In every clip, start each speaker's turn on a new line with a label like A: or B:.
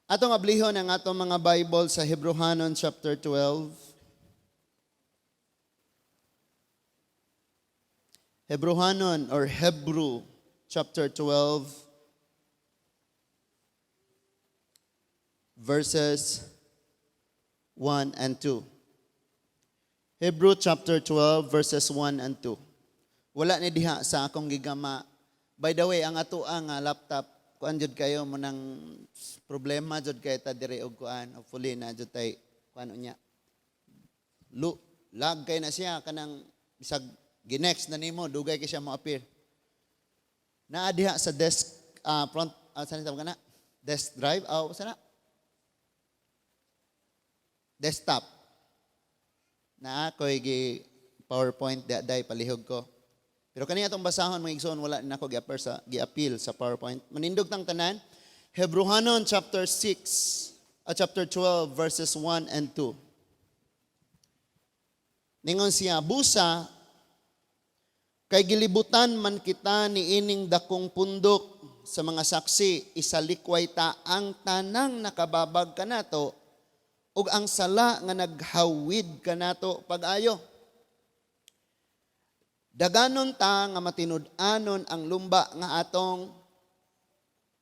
A: Atong ablihon ang atong mga Bible sa Hebrehanon chapter 12. Hebrehanon or Hebrew chapter 12 verses 1 and 2. Hebrew chapter 12 verses 1 and 2. Wala ni diha sa akong gigama. By the way, ang ato ang laptop, kuan jud kayo mo nang problema jud kay ta diri og kuan, hopefully na jud tay kuan unya. Lu, lag kay na siya kanang bisag ginext na nimo dugay kay siya mo appear. Naa diha sa desk front sa tawag kana? Desk drive aw sana? Desktop. Naa ko'y gi PowerPoint diha day palihog ko. Pero kani atong basahon, mga igsoon, wala na ako gi-appear sa gi-appeal sa PowerPoint. Manindog tang tanan. Hebrehanon chapter 6, chapter 12 verses 1 and 2. Ningon siya, busa kay gilibutan man kita ni ining dakong pundok sa mga saksi, isalikway ta ang tanang nakababag kanato ug ang sala nga naghawid kanato pag-ayo. Daganon ta nga matinud-anon ang lumba nga atong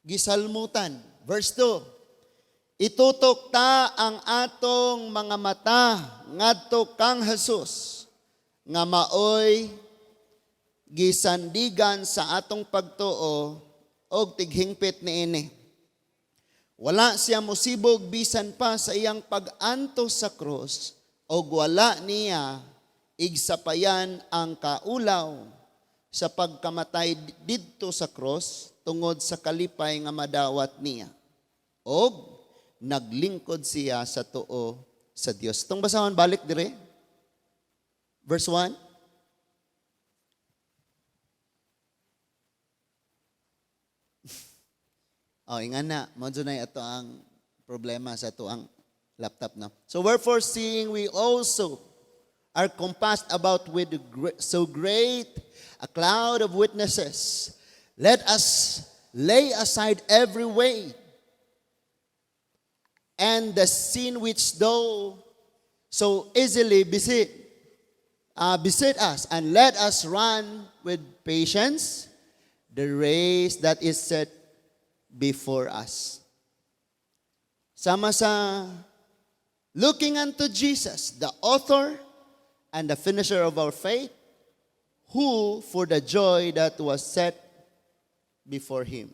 A: gisalmutan. Verse 2. Itutok ta ang atong mga mata ngadto kang Jesus nga maoy gisandigan sa atong pagtuo og tighingpit niini. Wala siya musibog bisan pa sa iyang pag-antos sa krus og wala niya igsapayan ang kaulaw sa pagkamatay didto sa krus tungod sa kalipay nga madawat niya. Og naglingkod siya sa tuo sa Dios. Itong basahon, balik dire. Verse 1. Oh, ingan na, mo na ato ang problema sa ato ang laptop, no. So wherefore, seeing we also are compassed about with so great a cloud of witnesses, let us lay aside every weight and the sin which though so easily beset us, and let us run with patience the race that is set before us. Sama sa looking unto Jesus, the author and the finisher of our faith, who for the joy that was set before him.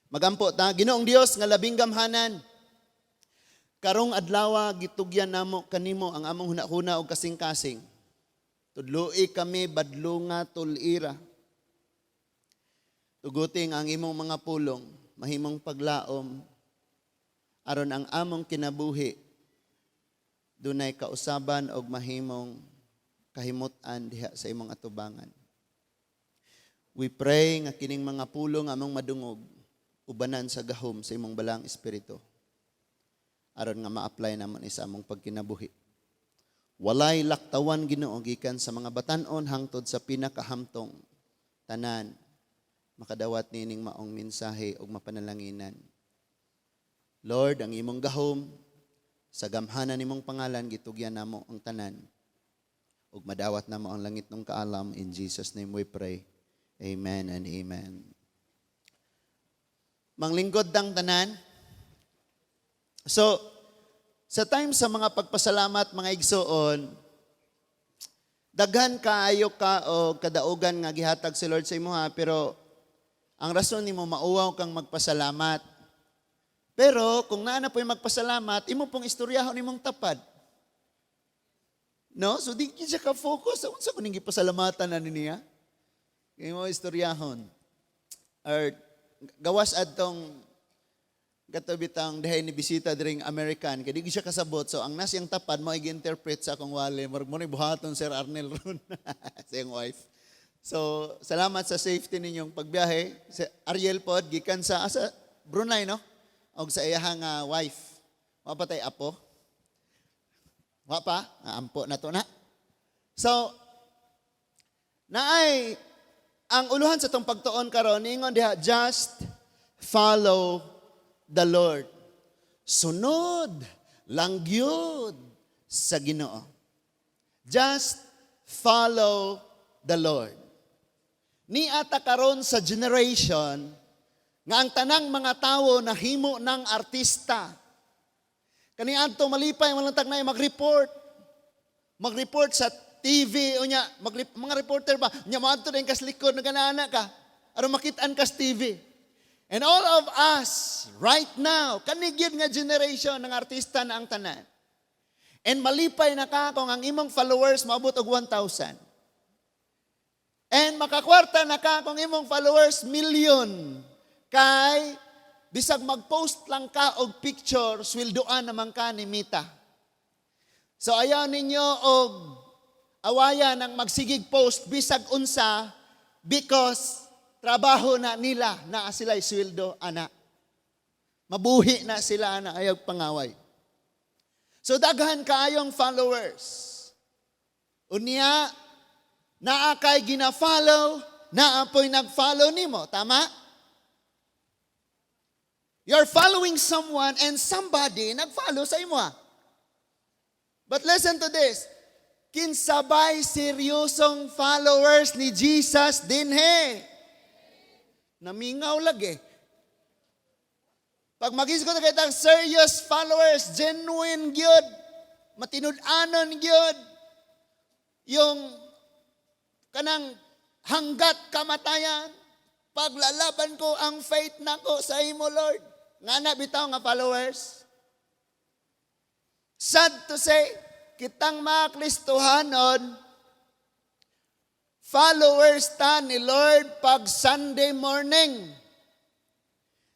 A: Magampo ta, Ginoong Dios nga labing gamhanan. Karong adlawa gitugyan namo kanimo ang among hunahuna og kasing-kasing. Tudloi kami badlunga tulira. Tuguting ang imong mga pulong, mahimong paglaom, aron ang among kinabuhi dunay kausaban og mahimong kahimut-an diha sa imong atubangan. We pray nga kining mga pulong among madungog ubanan sa gahom sa imong balang espiritu aron nga ma-apply namon ni sa among pagkinabuhi. Walay laktawan, Ginoo, gikan sa mga batan-on hangtod sa pinakahamtong, tanan makadawat nining maong mensahe ug mapanalanginan. Lord, ang imong gahom sa gamhanan nimong pangalan gitugyan namo ang tanan ug madawat namo ang langit ng kaalam. In Jesus' name we pray. Amen and amen. Manglingkod tang tanan. So, sa time sa mga pagpasalamat, mga igsoon, daghan kaayo ka o kadaugan nga gihatag si Lord sa imo ha, pero ang rason nimo mauwaw kang magpasalamat. Pero kung naa na po'y magpasalamat, imo pong istoryahon imong tapad. No? So di siya ka-focus. Unsa ko ning gipasalamatan na niya? Imo istoryahon. Or gawas adtong kato bitang dihay ni bisita diring American kay di gyud siya kasabot, so ang nasiyang tapad mo gi-interpret sa akong wali, murag mo ni buhaton Sir Arnel ron sa iyang wife. So salamat sa safety ninyong pagbiyahe. Si Ariel pod gikan sa asa, Brunei, no, og sa iyahang wife. Wa pa tay apo, wa pa. Ampo na to na. So naay ang uluhan sa tong pagtuon karon, ningon diha, "Just follow the Lord." Sunod lang gyud sa Ginoo. Just follow the Lord. Naa ta karon sa generation nga ang tanang mga tawo nahimo ng artista. Kaniadto malipay man lang tag na mag-report. Mag-report sa TV unya, mga reporter ba nya moadto din kas likod naganana ka aron makitaan kas TV. And all of us right now, kani gyud nga generation ng artista na ang tanan. And malipay na ka kung ang imong followers maabot og 1,000. And makakwarta na ka kung imong followers million. Kay bisag mag-post lang ka og picture, sweldoan naman ka ni Meta. So ayaw ninyo og awayan ang magsigig post bisag unsa because trabaho na nila na sila sweldo ana. Mabuhi na sila ana, ayaw pangaway. So daghan kaayong followers. Unya, naa kay gina-follow, naa po'y nag-follow nimo, tama? You're following someone and somebody nag-follow sa imo. Ah. But listen to this. Kinsabay seryosong followers ni Jesus dinhe? Namingaw lagi. Pag magisgot na kitang serious followers, genuine gyud, matinud-anon gyud, yung kanang hanggat kamatayan, paglalaban ko ang faith nako sa imo, Lord. Nga na bitaw nga followers. Sad to say, kitang mga Kristohanon, followers ta ni Lord pag Sunday morning.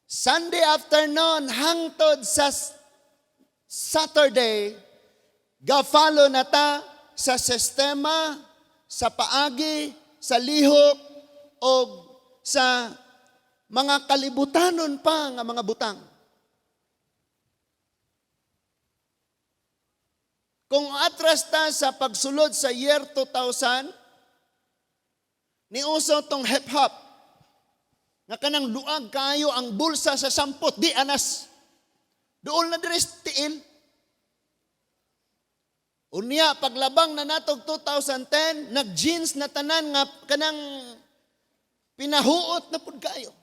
A: Sunday afternoon hangtod sa Saturday, ga-follow na ta sa sistema, sa paagi, sa lihok, o sa mga kalibutanon pa nga mga butang. Kung atras ta sa pagsulod sa year 2000, niuso tong hip-hop, nga kanang luag kayo ang bulsa sa sampot, di anas. Dool na diri sa tiil. Unya, paglabang na natog 2010, nag-jeans na tanan nga kanang pinahuot na pud kayo.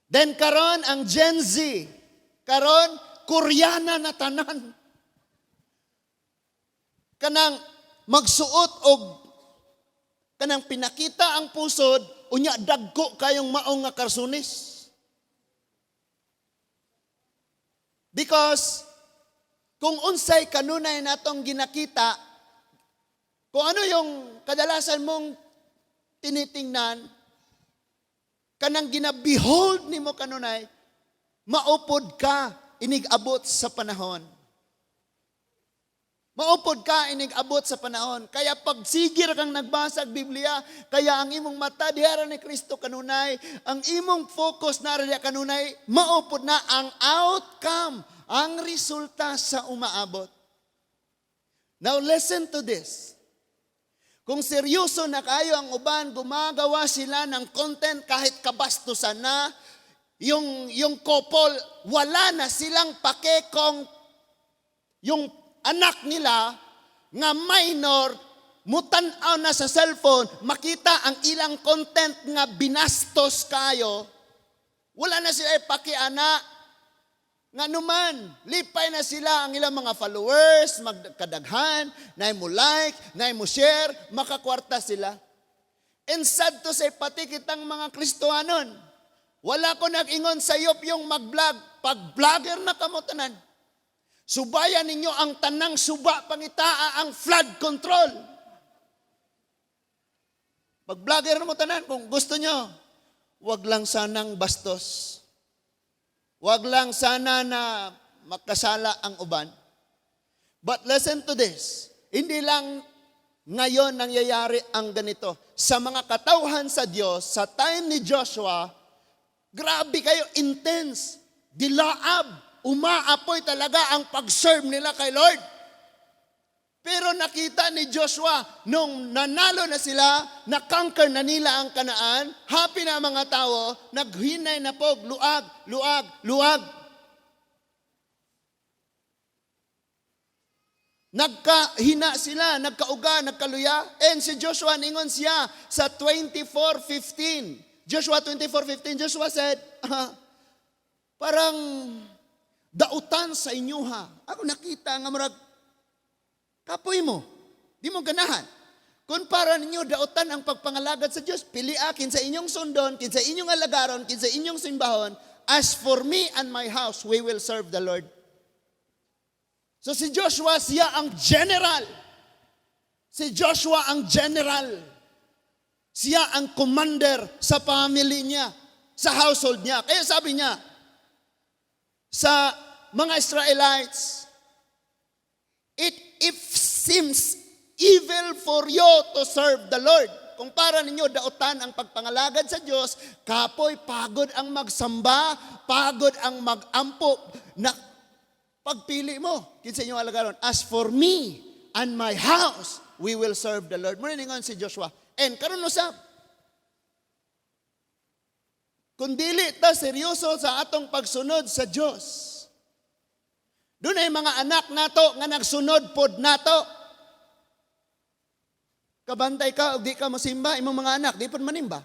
A: Then karon ang Gen Z, karon Koreana na tanan. Kanang magsuot og kanang pinakita ang pusod, unya dagko kayong maong nga karsunis. Because kung unsay kanunay natong ginakita, kung ano yung kadalasan mong tinitingnan, kanang gina-behold nimo kanunay, maupod ka inig-abot sa panahon. Maupod ka inig-abot sa panahon. Kaya pag sigir kang nagbasa og Biblia, kaya ang imong mata dihara ni Kristo kanunay, ang imong focus na diha kanunay, maupod na ang outcome, ang resulta sa umaabot. Now listen to this. Kung seryoso na kayo ang uban, gumagawa sila ng content kahit kabastusan na, yung couple, wala na silang pake kung yung anak nila nga minor mutan-aw na sa cellphone, makita ang ilang content nga binastos kayo, wala na sila pakiana. Nga numan, lipay na sila ang ilang mga followers, magkadaghan, na mo like, na mo share, makakwarta sila. And sad to say, pati kitang mga Kristohanon, wala ko nag-ingon sa sayop yung mag-vlog. Pag-vlogger na kamo tanan. Subayan ninyo ang tanang suba, pangitaa ang flood control. Pag-vlogger na mo tanan, kung gusto nyo, wag lang sanang bastos. Wag lang sana na makasala ang uban. But listen to this. Hindi lang ngayon nangyayari ang ganito. Sa mga katawhan sa Diyos, sa time ni Joshua, grabe kayo, intense, dilaab, umaapoy talaga ang pag-serve nila kay Lord. Pero nakita ni Joshua, nung nanalo na sila, na-conquer na nila ang Kanaan, happy na ang mga tao, naghinay na po, luag, luag, luag. Nagkahina sila, nagkauga, nagkaluya. And si Joshua, ningon siya sa 24:15. Joshua 24:15, Joshua said, "Ah, parang dautan sa inyo ha." Ako nakita nga murag, kapoy mo, di mo ganahan. Kung para ninyo dautan ang pagpangalagad sa Diyos, pili kinsa inyong sundon, kinsa inyong alagaron, kinsa inyong simbahon. As for me and my house, we will serve the Lord. So si Joshua, siya ang general. Si Joshua ang general. Siya ang commander sa family niya, sa household niya. Kaya sabi niya sa mga Israelites, "It if seems evil for you to serve the Lord." Kung para ninyo dautan ang pagpangalagad sa Diyos, kapoy, pagod ang magsamba, pagod ang magampo, na pagpili mo, kinsa inyong alagaron. As for me and my house, we will serve the Lord. Muna ningon si Joshua. And karon usab, kung dili ta seryoso sa atong pagsunod sa Diyos, dunay mga anak nato nga nagsunod pod nato. Kabantay ka og di ka mosimba, imong mga anak di pod manimba.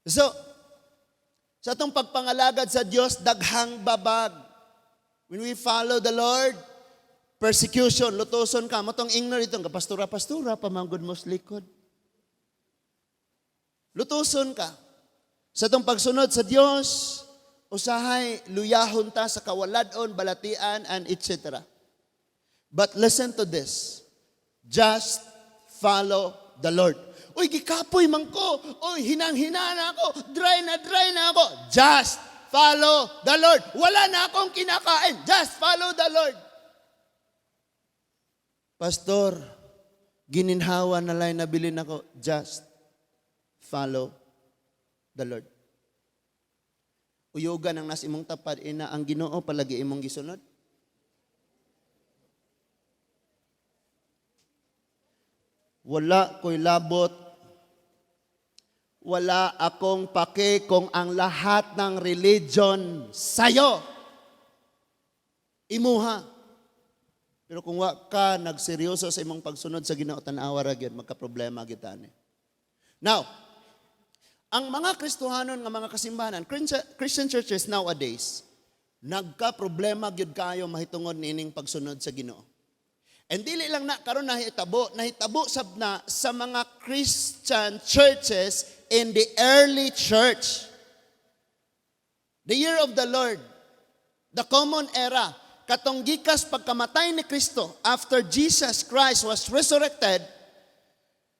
A: So, sa atong pagpangalagad sa Diyos, daghang babag. When we follow the Lord, persecution, lutuson ka, mao tong ingnon dito, pastura-pastura, pamanggod mo sa likod. Lutuson ka. Sa atong pagsunod sa Diyos, usahay luyahon ta sa kawaladon, balatian, and etc. But listen to this. Just follow the Lord. Uy, gikapoy man ko. Uy, hinang-hina na ako. Dry na dry na ako. Just follow the Lord. Wala na akong kinakain. Just follow the Lord. Pastor, gininhawa na lang nabilin ako. Just follow the Lord. Uyugan ang nas imong tapad ina ang Ginoo palagi imong gisunod. Wala ko'y labot. Wala akong pake kung ang lahat ng religion sayo. Imuha. Pero kung wa ka nagseryoso sa imong pagsunod sa Ginoo, tan-awa ra gyud magka-problema gyud ani. Now, ang mga Kristohanon nga mga kasimbahanan, Christian churches nowadays, nagka-problema gyud kayo mahitungod niining pagsunod sa Ginoo. And dili lang na karon nahitabo, nahitabo sab na sa mga Christian churches in the early church. The year of the Lord, the common era, katong gikas pagkamatay ni Kristo, after Jesus Christ was resurrected,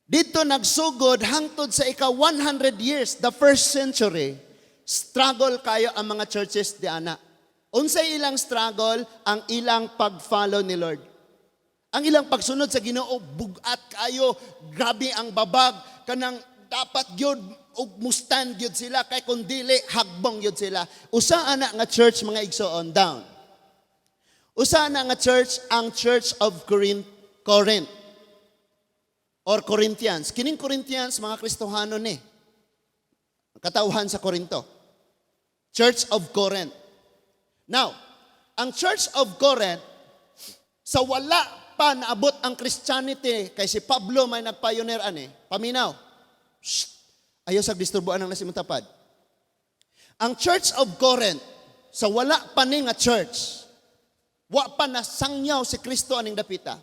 A: dito nagsugod hangtod sa ika 100 years, the first century, struggle kayo ang mga churches di ana. Unsay ilang struggle? Ang ilang pag-follow ni Lord. Ang ilang pagsunod sa Ginoo, bugat kayo, grabe ang babag, kanang dapat gyud og mustand gyud sila kay kun dili hagbong gyud sila. Usa ana nga church, mga igsoon, down. Usa ana nga church ang Church of Corinth or Corinthians. Kining Corinthians, mga Kristohano ni. Katawhan sa Corinto. Church of Corinth. Now, ang Church of Corinth, sa wala pa naabot ang Christianity, kay si Pablo may nagpioneer ani, paminaw. Shh! Ayaw sa disturbuan ng nasimong tapad. Ang Church of Corinth, sa wala pa ni nga church, wa pa nasangyaw si Kristo aning dapita.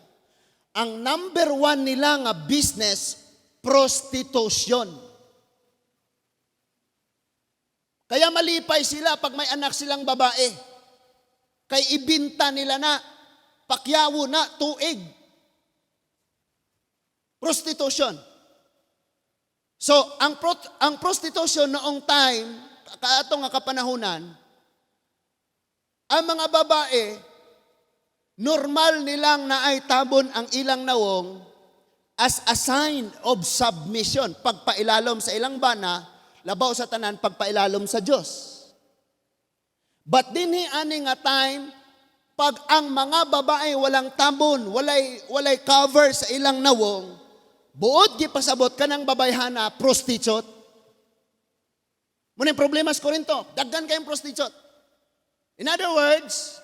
A: Ang number one nila nga business, prostitution. Kaya malipay sila pag may anak silang babae. Kay ibinta nila na, pakyawo na, tuig. Prostitution. So, ang prostitution noong time, kaato nga kapanahunan, ang mga babae, normal nilang naay tabon ang ilang nawong as a sign of submission, pagpailalom sa ilang bana, labaw sa tanan, pagpailalom sa Diyos. But dinhi ani nga time, pag ang mga babae walang tabon, walay cover sa ilang nawong, buot gipasabot kanang babayhana, prostitute. Muna yung problema sa Korinto, daghan kayong prostitute. In other words,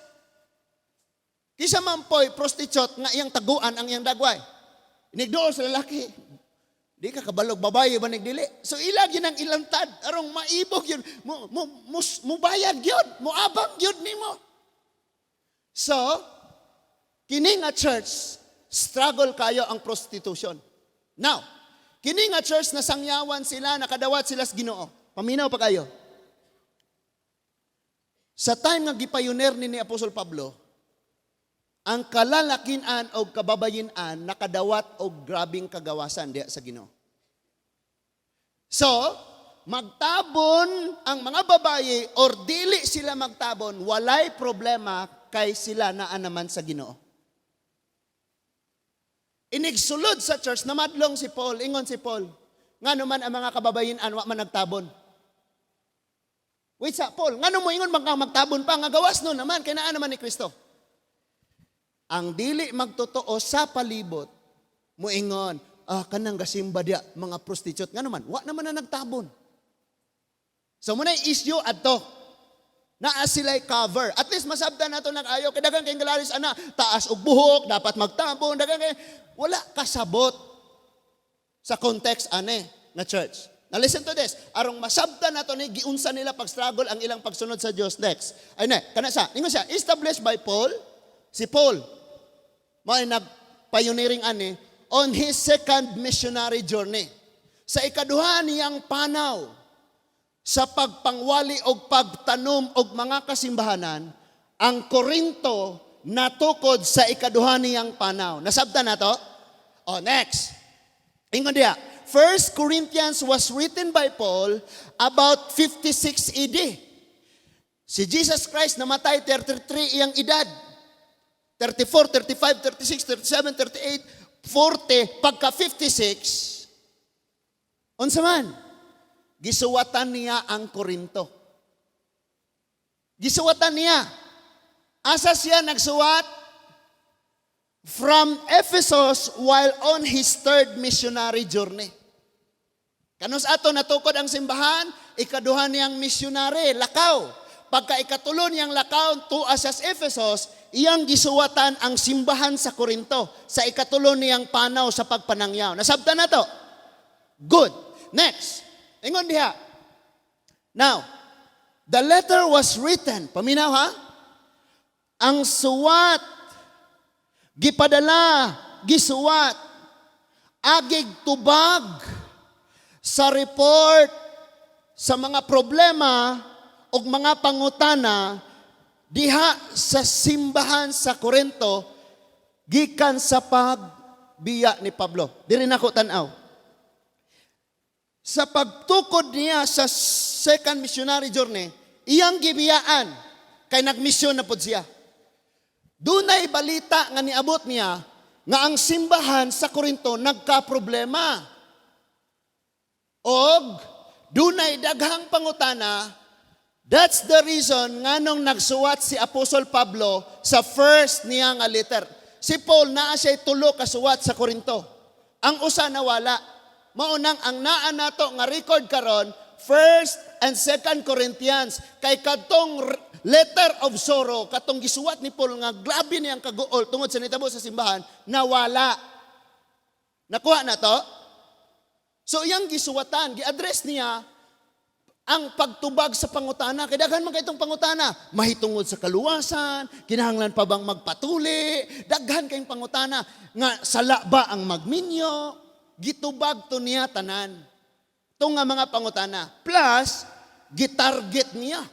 A: Kisa man po'y prostitute nga iyang taguan ang iyang dagway. Inigduol sa lalaki. Di ka kabalog babaye ba nagdili. So ila gyud ang ilantad arong maibog yun. Mo bayad gyud, moabang gyud nimo. So, kini nga church struggle kayo ang prostitution. Now, kini nga church nasangyawan sila, nakadawat sila sa Ginoo. Paminaw pa kayo. Sa time nga gipioneer ni Apostol Pablo, ang kalalakian o kababayinan nakadawat og grabing kagawasan diya sa Ginoo. So, magtabon ang mga babaye or dili sila magtabon, walay problema kay sila naa naman sa Ginoo. Inigsulod sa church, namadlong si Paul, ingon si Paul, nga naman ang mga kababayinan wa man nagtabon. Wait sa Paul, ngano mo ingon man kang magtabon pa nga gawas no naman kay naa naman ni Kristo. Ang dili magtotoo sa palibot, moingon, "Ah, kanang gasimba diya, mga prostitute." Nga naman, wa naman na nagtabon. So muna issue adto. Naa sila'y cover. At least masabtan nato nag-ayo. Kay daghan kay galaris ana, taas og buhok, dapat magtabon, daghan kay wala kasabot sa context ane nga church. Now listen to this. Arong masabtan nato ni giunsa nila pag-struggle ang ilang pagsunod sa Dios. Next. Ay ne, kana sa. Ingon siya, established by Paul, si Paul mao nag-pioneering ani on his second missionary journey. Sa ikaduha niyang panaw sa pagpangwali og pagtanom og mga kasimbahanan, ang Korinto natukod sa ikaduha niyang panaw. Nasabtan nato? Oh, next. Ingon diya, First Corinthians was written by Paul about 56 AD. Si Jesus Christ namatay 33 iyang edad. 34, 35, 36, 37, 38, 40, pagka 56, unsa man? Gisuwatan niya ang Korinto. Gisuwatan niya. Asa siya nagsuwat? From Ephesus while on his third missionary journey. Kanus ato natukod ang simbahan, ikaduha niyang missionary, lakaw. Pagka ikatulo niyang lakaw, tuwa sa Ephesus, iyang gisuwatan ang simbahan sa Korinto sa ikatulo niyang panaw sa pagpanangyaw. Nasabtan na to? Good. Next. Ingon diha. Now, the letter was written. Paminaw ha? Ang suwat, gipadala, gisuwat, agig tubag sa report sa mga problema o mga pangutana diha sa simbahan sa Korinto gikan sa pagbiya ni Pablo. Diri nako tan-aw. Sa pagtukod niya sa second missionary journey, iyang gibiyaan kay nagmisyon na pod siya. Dunay balita nga niabot niya nga ang simbahan sa Korinto nagka-problema. Og dunay daghang pangutana. That's the reason nganong nagsuwat si Apostol Pablo sa first niya nga letter. Si Paul naa siya tulo ka suwat sa Korinto. Ang usa nawala. Mao nang ang naa nato nga record karon, First and Second Corinthians, kay kadtong letter of sorrow, katong gisuwat ni Paul nga grabe niyang kaguol tungod sa nitabo sa simbahan, nawala. Nakuha na to? So iyang gisuwatan, gi-address niya ang pagtubag sa pangutana. Kay daghan man kay itong pangutana. Mahitungod sa kaluwasan, kinahanglan pa bang magpatuli, daghan kayong pangutana nga sala ba ang magminyo, gitubag to niya tanan. Ito nga mga pangutana. Plus, gitarget niya,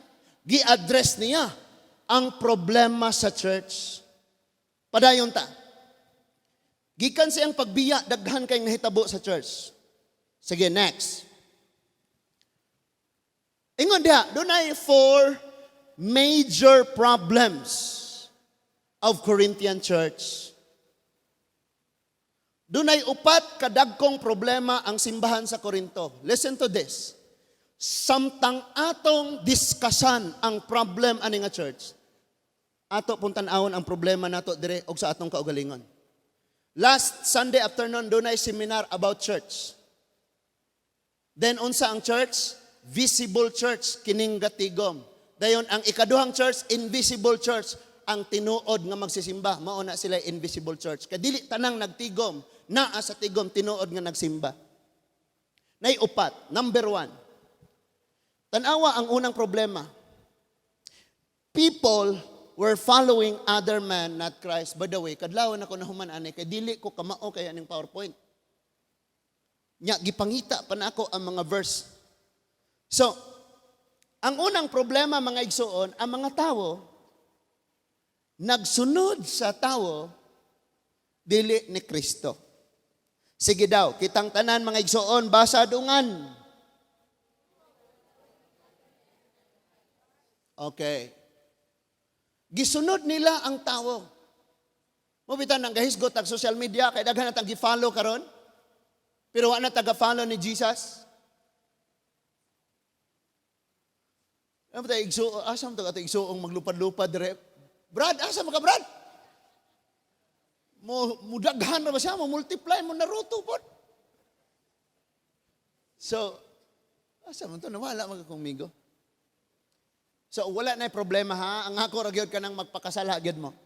A: gi-address niya ang problema sa church. Padayon ta. Gikan siyang pagbiya, daghan kayong nahitabo sa church. Sige, next. Ingon diha, dunay four major problems of Corinthian church. Dunay upat kadagkong problema ang simbahan sa Korinto. Listen to this. Samtang atong diskasan ang problem ani nga church, ato pong tan-awon ang problema nato dire og sa atong kaugalingon. Last Sunday afternoon, dunay seminar about church. Then unsa ang church? Visible church, kining gatigom. Dayon ang ikaduhang church, invisible church, ang tinuod nga magsisimba. Mao na sila invisible church. Kay dili tanang nagtigom, naa sa tigom tinuod nga nagsimba. Nay upat. Number 1. Tanawa ang unang problema. People were following other man, not Christ. By the way, kadlawon ako nahuman ani kay dili ko kamao kay aning PowerPoint. Nya gipangita pa nako ang mga verse. So, ang unang problema, mga igsuon, ang mga tawo nagsunod sa tawo, dili ni Kristo. Sige daw, kitang tanan, mga igsuon, basa dungan. Okay. Gisunod nila ang tawo. Mao bitan ang gahisgot ang social media kay daghan na tang gi-follow karon. Pero wa na taga-follow ni Jesus. Ano ba tayo igsuo? Asa man tayo igsuong maglupad-lupad dire? Brad, asa man ka, Brad? Mo mudaghan ra ba siya? Mo multiply, mo Naruto pod. So, asa man to? Nawala man ka kong migo. So, wala na problema ha. Ang ako ra gyud kanang magpakasala gyud mo.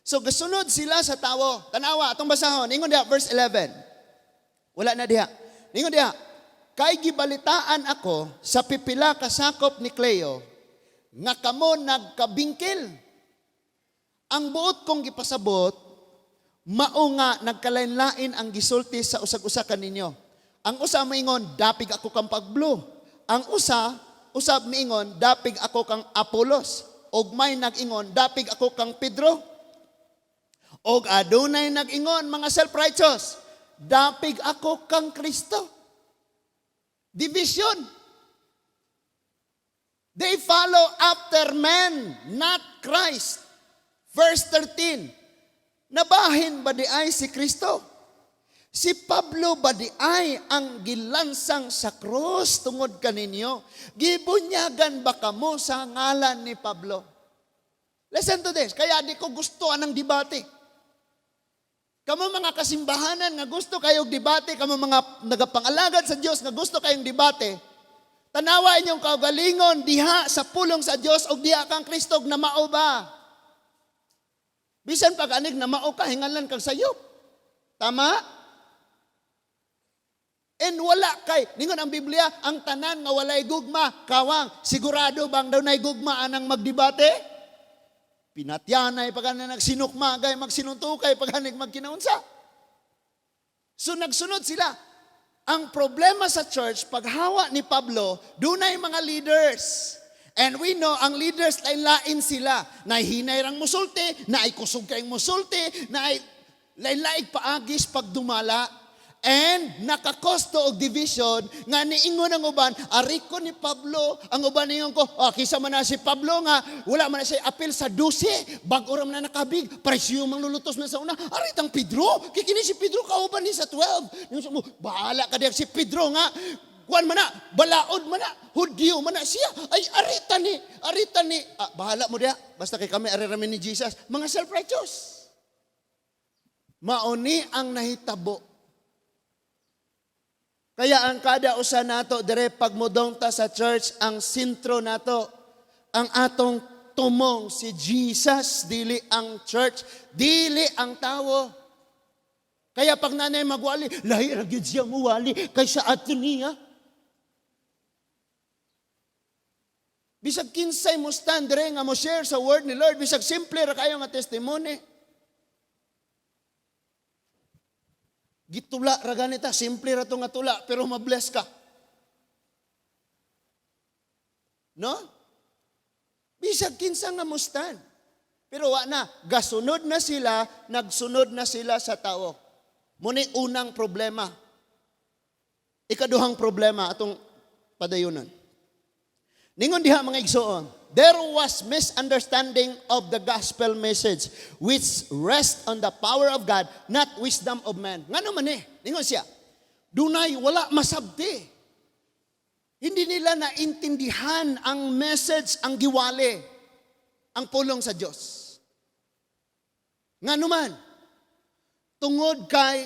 A: So, gasunod sila sa tawo. Tanawa, atong basahon. Ingon diha, verse 11. Wala na diha. Ingon diha, kay gibalitaan ako sa pipila kasakop ni Cleo, nga kamo nagkabingkil. Ang buot kong gipasabot, mao nga nagkalain-lain ang gisulti sa usag-usa kaninyo. Ang usa moingon, dapig ako kang Pablo. Ang usa, usab miingon, dapig ako kang Apolos. Og may nag-ingon, dapig ako kang Pedro. Og adunay nag-ingon, mga self-righteous, dapig ako kang Kristo. Division. They follow after men, not Christ. Verse 13, nabahin ba di ay si Kristo? Si Pablo ba di ay ang gilansang sa krus tungod kaninyo? Gibunyagan ba kamo sa ngalan ni Pablo? Listen to this. Kaya di ko gusto anang debate. Kamo mga kasimbahanan nga gusto kayong debate, kamo mga nagapangalagad sa Dios nga gusto kayong debate, tanawa inyong kaugalingon diha sa pulong sa Dios og diha kang Kristo og namao ba? Bisan pag anig namao ka, hingalan kag sayop. Tama? And wala kay, ningon ang Biblia, ang tanan nga walay gugma, kawang, sigurado bang daw nay gugma anang magdebate? Pinatyanay pag na nagsinukma, gay magsinuntukay pag hanig magkinaunsa. So nagsunod sila. Ang problema sa church, paghawa ni Pablo, dunay mga leaders. And we know, ang leaders lain-lain sila. Nahihinay rang musulti, naay kusog kayong musulti, naay lain-laig paagis pagdumala. And nakakosto og division nga niingon ang uban, ari ko ni Pablo, ang uban niingon ko, oh, kisa man na si Pablo nga, wala man na siya apel sa 12, bag-o ra man na nakabig, presyo mang lulutos na sa una, aritang Pedro, kikini si Pedro, kauban ni sa 12. Ningon siya mo, bahala ka diyan si Pedro nga, kuan man na, balaod man na, Hudyo man na siya, ay arita ni, ah, bahala mo diya, basta kay kami ari rami ni Jesus, mga self-righteous. Mauni ang nahitabo. Kaya ang kada usa nato dire pagmudong ta sa church, ang sentro nato, ang atong tumong si Jesus, dili ang church, dili ang tawo. Kaya pag nanay magwali, lahi ra gyud siya muwali kaysa ato niya. Bisag kinsay mo stand dire nga mo share sa word ni Lord, bisag simple ra kayo nga testimony. Gitula ra ganita, simple ra to nga tula, pero mabless ka. No? Bisag kinsa nga mo stand. Pero wa na, gasunod na sila, nagsunod na sila sa tao. Muni unang problema. Ikaduhang problema atong padayunan. Ningon diha mga igsoon, there was misunderstanding of the gospel message which rests on the power of God, not wisdom of man. Ngano man eh? Ningon siya, dunay wala masabti. Hindi nila naintindihan ang message, ang giwali, ang pulong sa Diyos. Ngano man, tungod kay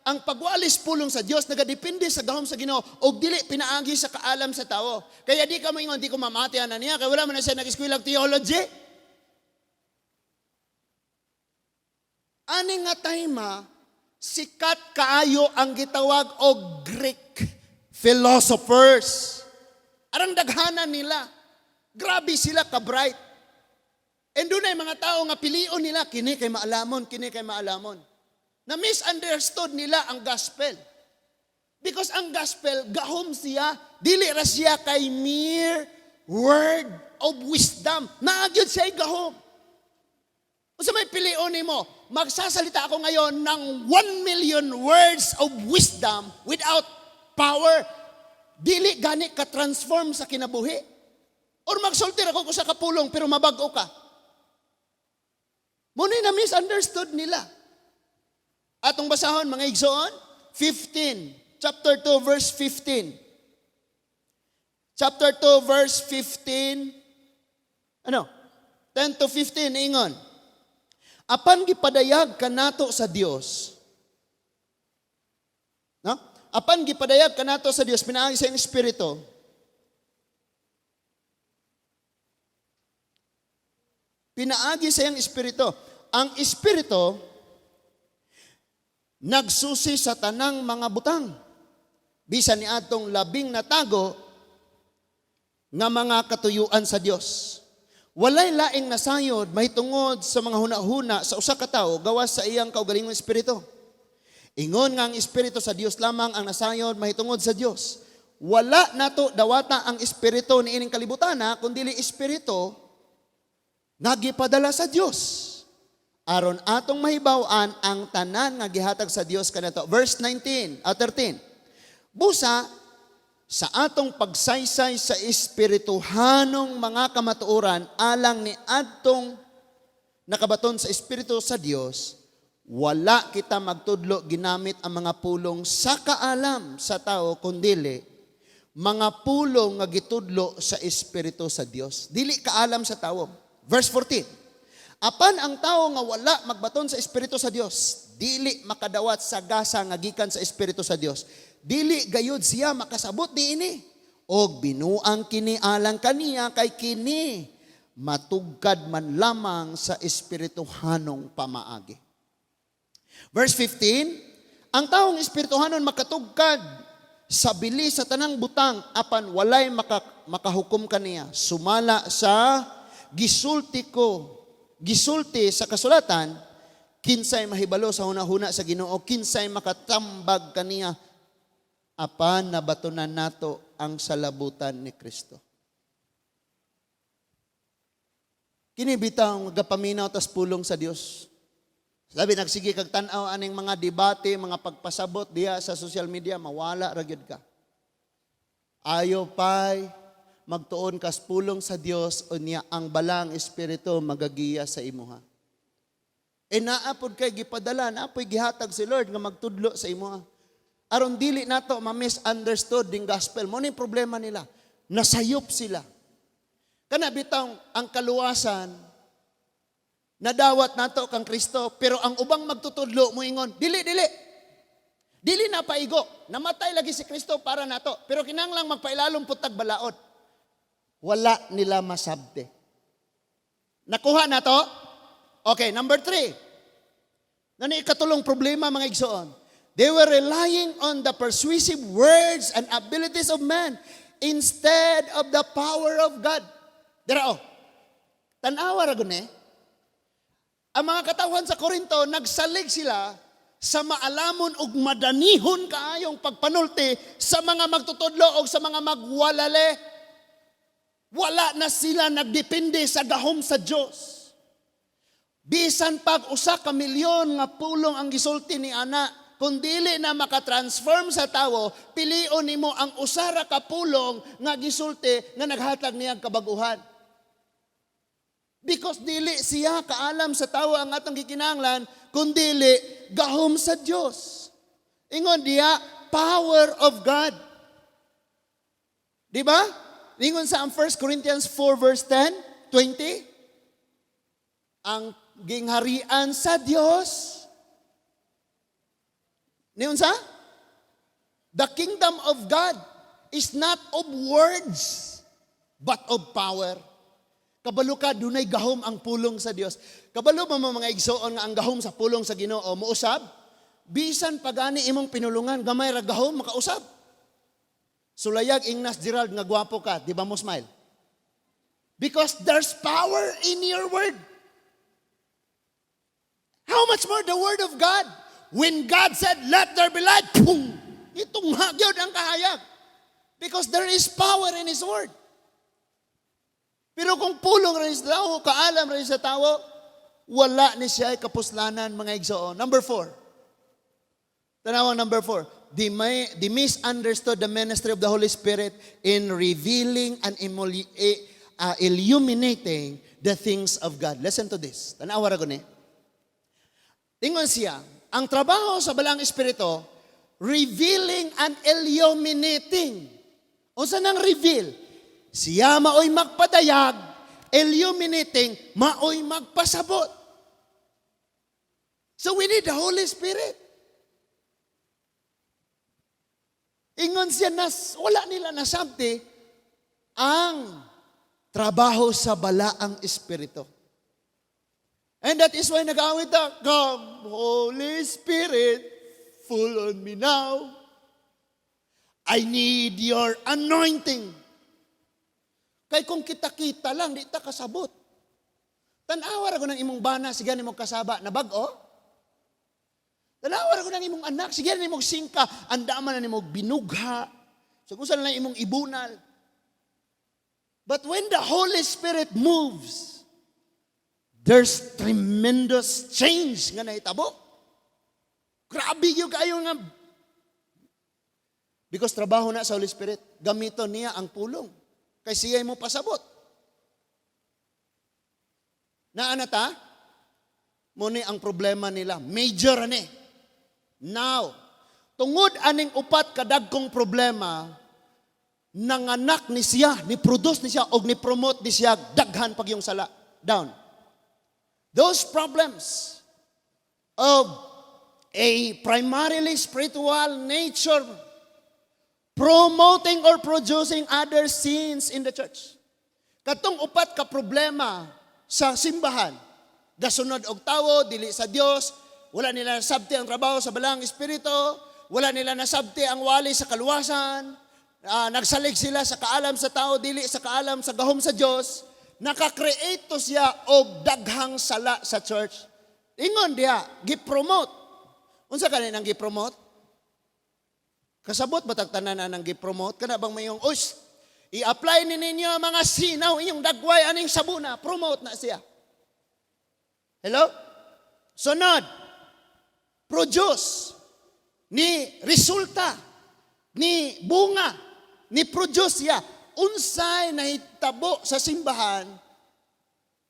A: ang pagwalis pulong sa Dios nagadepende sa gahom sa Ginoo og dili pinaagi sa kaalam sa tawo. Kaya di ka moingon di ko mamati ana niya kay wala man na siya nag-eskwelang theology. Ani nga time, sikat kaayo ang gitawag og Greek philosophers. Arang daghanan nila. Grabe sila ka-bright. And dunay mga tao nga pilion nila, kini kay maalamon, kini kay maalamon. Na misunderstood nila ang gospel. Because ang gospel, gahom siya, dili ra siya kay mere word of wisdom. Naa gyud siya gahom. Unsa may pilion nimo? Magsasalita ako ngayon ng 1 million words of wisdom without power. Dili gani ka transform sa kinabuhi. Or magsulti ako ko sa kapulong pero mabag-o ka. Muna na misunderstood nila. Atong basahon, mga igsoon, 15, chapter 2 verse 15. Chapter 2 verse 15. Ano? 10 to 15 ingon. Apan gipadayag kanato sa Dios. No? Apan gipadayag kanato sa Dios pinaagi sa iyang espiritu. Pinaagi sa iyang espiritu. Ang espiritu nagsusi sa tanang mga butang. Bisan ni atong labing natago nga mga katuyuan sa Dios. Walay laing nasayod mahitungod sa mga huna-huna sa usa ka tawo gawas sa iyang kaugalingong espiritu. Ingon nga ang espiritu sa Dios lamang ang nasayod mahitungod sa Dios. Wala nato dawata ang espiritu niining kalibutana kundi espiritu nga gipadala sa Dios. Aron atong mahibaw-an ang tanan nga gihatag sa Dios kanato. Verse 19 at 13. Busa sa atong pagsaysay sa espirituhanong mga kamatuoran alang ni adtong nakabaton sa espiritu sa Dios, wala kita magtudlo ginamit ang mga pulong sa kaalam sa tao kundili mga pulong nga gitudlo sa espiritu sa Dios. Dili kaalam sa tao. Verse 14. Apan ang tao nga wala magbaton sa espiritu sa Dios, dili makadawat sa gasa nga gikan sa espiritu sa Dios. Dili gayud siya makasabot niini. Og binuang kini alang kaniya kay kini matugkad man lamang sa espirituhanong pamaagi. Verse 15, ang taong espirituhanon makatugkad sa bili sa tanang butang apan walay makahukom kaniya. Sumala sa gisulti sa kasulatan, kinsay mahibalo sa hunahuna sa Ginoo, kinsay makatambag kaniya, apan nabatunan nato ang salabutan ni Kristo. Kini bitaw gapaminaw tas pulong sa Dios. Sabi nagsige kag tan-aw aning mga debate, mga pagpasabot diha sa social media, mawala ra gyud ka. Ayo pay magtuon kas pulong sa Dios unya ang balang espiritu magagiya sa imuha. E naa pod kay gipadala, naa poy gihatag si Lord nga magtudlo sa imuha. Aron dili nato ma-misunderstood ding gospel. Mo ni problema nila. Nasayop sila. Kana bitaw ang kaluwasan nadawat nato kang Kristo, pero ang ubang magtutudlo moingon, dili dili. Dili na paigo. Namatay lagi si Kristo para nato, pero kinahanglang magpailalom pud tag balaod. Wala nila masabte. Nakuha na to? Okay, number 3. Nani ikatulong problema, mga igsoon. They were relying on the persuasive words and abilities of man instead of the power of God. Dira oh. Tan-awa ra gud ni. Ang mga katawhan sa Korinto, nagsalig sila sa maalamon ug madanihon kaayong pagpanulti sa mga magtutudlo o sa mga magwalale. Wala na sila nagdepende sa gahom sa Dios. Bisan pag usa ka milyon nga pulong ang gisulti ni ana, kung dili na makatransform sa tawo, pilion nimo ang usa ra ka pulong nga gisulti nga naghatag niyang kabaguhan. Because dili siya kaalam sa tawo ang atong gikinahanglan, kun dili gahom sa Dios. Ingon diya, power of God. Di ba? Ingon sa ang 1 Corinthians 4 verse 10, 20, ang gingharian sa Dios. Niyon sa? The kingdom of God is not of words, but of power. Kabalo ka, dunay gahom ang pulong sa Dios. Kabalo ba mo, mga igsoon, nga ang gahom sa pulong sa Ginoo mousab? Bisan pagani imong pinulungan, gamay ra gahom makausab. Sulayag ingnas Gerald nga gwapo ka, di ba mo smile? Because there's power in your word. How much more the word of God? When God said, "Let there be light," boom! Itong gyud ang kahayag. Because there is power in His word. Pero kung pulong rin sa tao, kaalam rin sa tao, wala ni siya kapuslanan, mga igsoon. Number 4. Tanawang number 4. They misunderstood the ministry of the Holy Spirit in revealing and illuminating the things of God. Listen to this. Tanawa ra ko ni. Ingon siya, ang trabaho sa Balaang Espiritu, revealing and illuminating. Unsa nang reveal? Siya maoy magpadayag, illuminating, maoy magpasabot. So we need the Holy Spirit. Ingon siya, nas, wala nila nasabti ang trabaho sa Balaang Espiritu. And that is why nag-awit ta, "Come, Holy Spirit, fall on me now. I need your anointing." Kay kung kita-kita lang, di ta kasabot. Tanawa ra ko ng imong bana, sige nimo kasaba, na bag-o. Tanawa ra ko ng imong anak, sige nimo singka, andaman na nimo binugha. So kung saan lang imong ibunal. But when the Holy Spirit moves, there's tremendous change nga nahitabo. Grabe gyud kayo nga. Because trabaho na sa Holy Spirit, gamiton niya ang pulong. Kay siya mo pasabot. Naa na ta? Muni ang problema nila. Major ani. Now, tungod aning upat kadagkong problema, nanganak ni siya, ni produce ni siya, og ni promote ni siya, daghan pag yung sala. Down. Those problems of a primarily spiritual nature promoting or producing other sins in the church. Katong upat ka problema sa simbahan, gasunod og tawo, dili sa Dios, wala nila nasabti ang trabaho sa Balaang Espiritu, wala nila nasabti ang wali sa kaluwasan, nagsalig sila sa kaalam sa tao, dili sa kaalam sa gahom sa Dios, naka-create to siya og daghang sala sa church. Ingon diha, gi-promote. Unsa kanin ang gi-promote? Kasabot ba tagtanan na nang gi-promote? Kana bang mayong, "Us, i-apply ni ninyo ang mga sinaw, inyong dagway aning sabuna," promote na siya. Hello? Sunod, produce, ni resulta, ni bunga, ni produce siya. Unsay nahitabo sa simbahan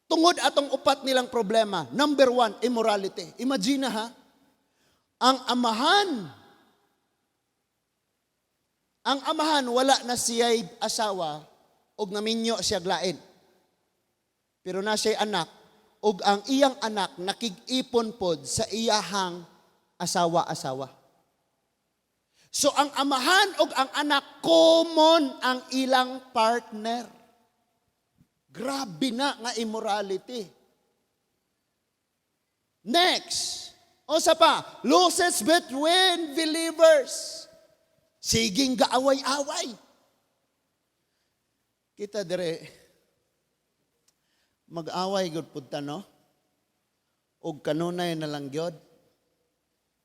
A: tungod atong upat nilang problema? Number 1, immorality. Imagine ha, ang amahan wala na siya'y asawa ug naminyo siya lain. Pero na siya'y anak ug ang iyang anak nakig-ipon pod sa iyahang asawa-asawa. So ang amahan ug ang anak, common ang ilang partner. Grabe na nga immorality. Next, unsa pa, losses between believers. Siging gaaway-away. Kita dire mag-away gud pud ta, no? Og kanunay na lang gyud.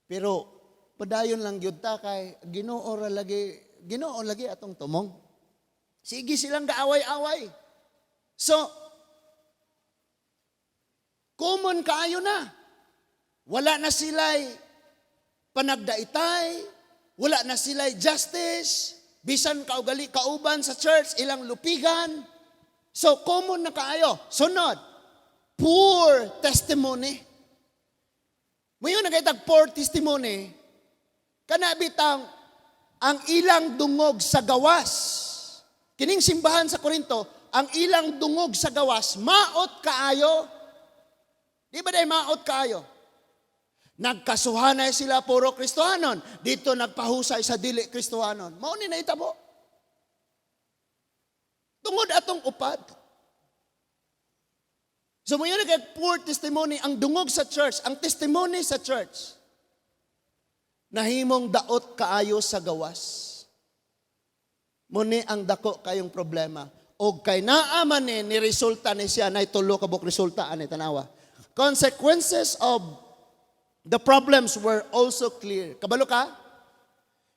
A: Pero padayon lang gyud ta kay Ginoo ra lagi, Ginoo lagi atong tumong. Sige silang gaaway-away. So, common kaayo na. Wala na sila'y panagdaitay, wala na sila'y justice, bisan kaugali kauban sa church, ilang lupigan. So, common na kaayo. Sunod, poor testimony. Mayo nagaytag poor testimony, kana bitang ang ilang dungog sa gawas. Kining simbahan sa Korinto, ang ilang dungog sa gawas, maot kaayo. Di ba dahil maot kaayo? Nagkasuhanay sila puro Kristohanon. Dito nagpahusay sa dili Kristohanon. Mao ni nahitabo. Tungod atong upat. So mo yun kay poor testimony ang dungog sa church, ang testimony sa church. Nahimong daot kaayo sa gawas. Muni ang dako kayong problema. Og kay naa man ni resulta ni siya nay tulo ka buok resulta ani, tanawa. Consequences of the problems were also clear. Kabalo ka?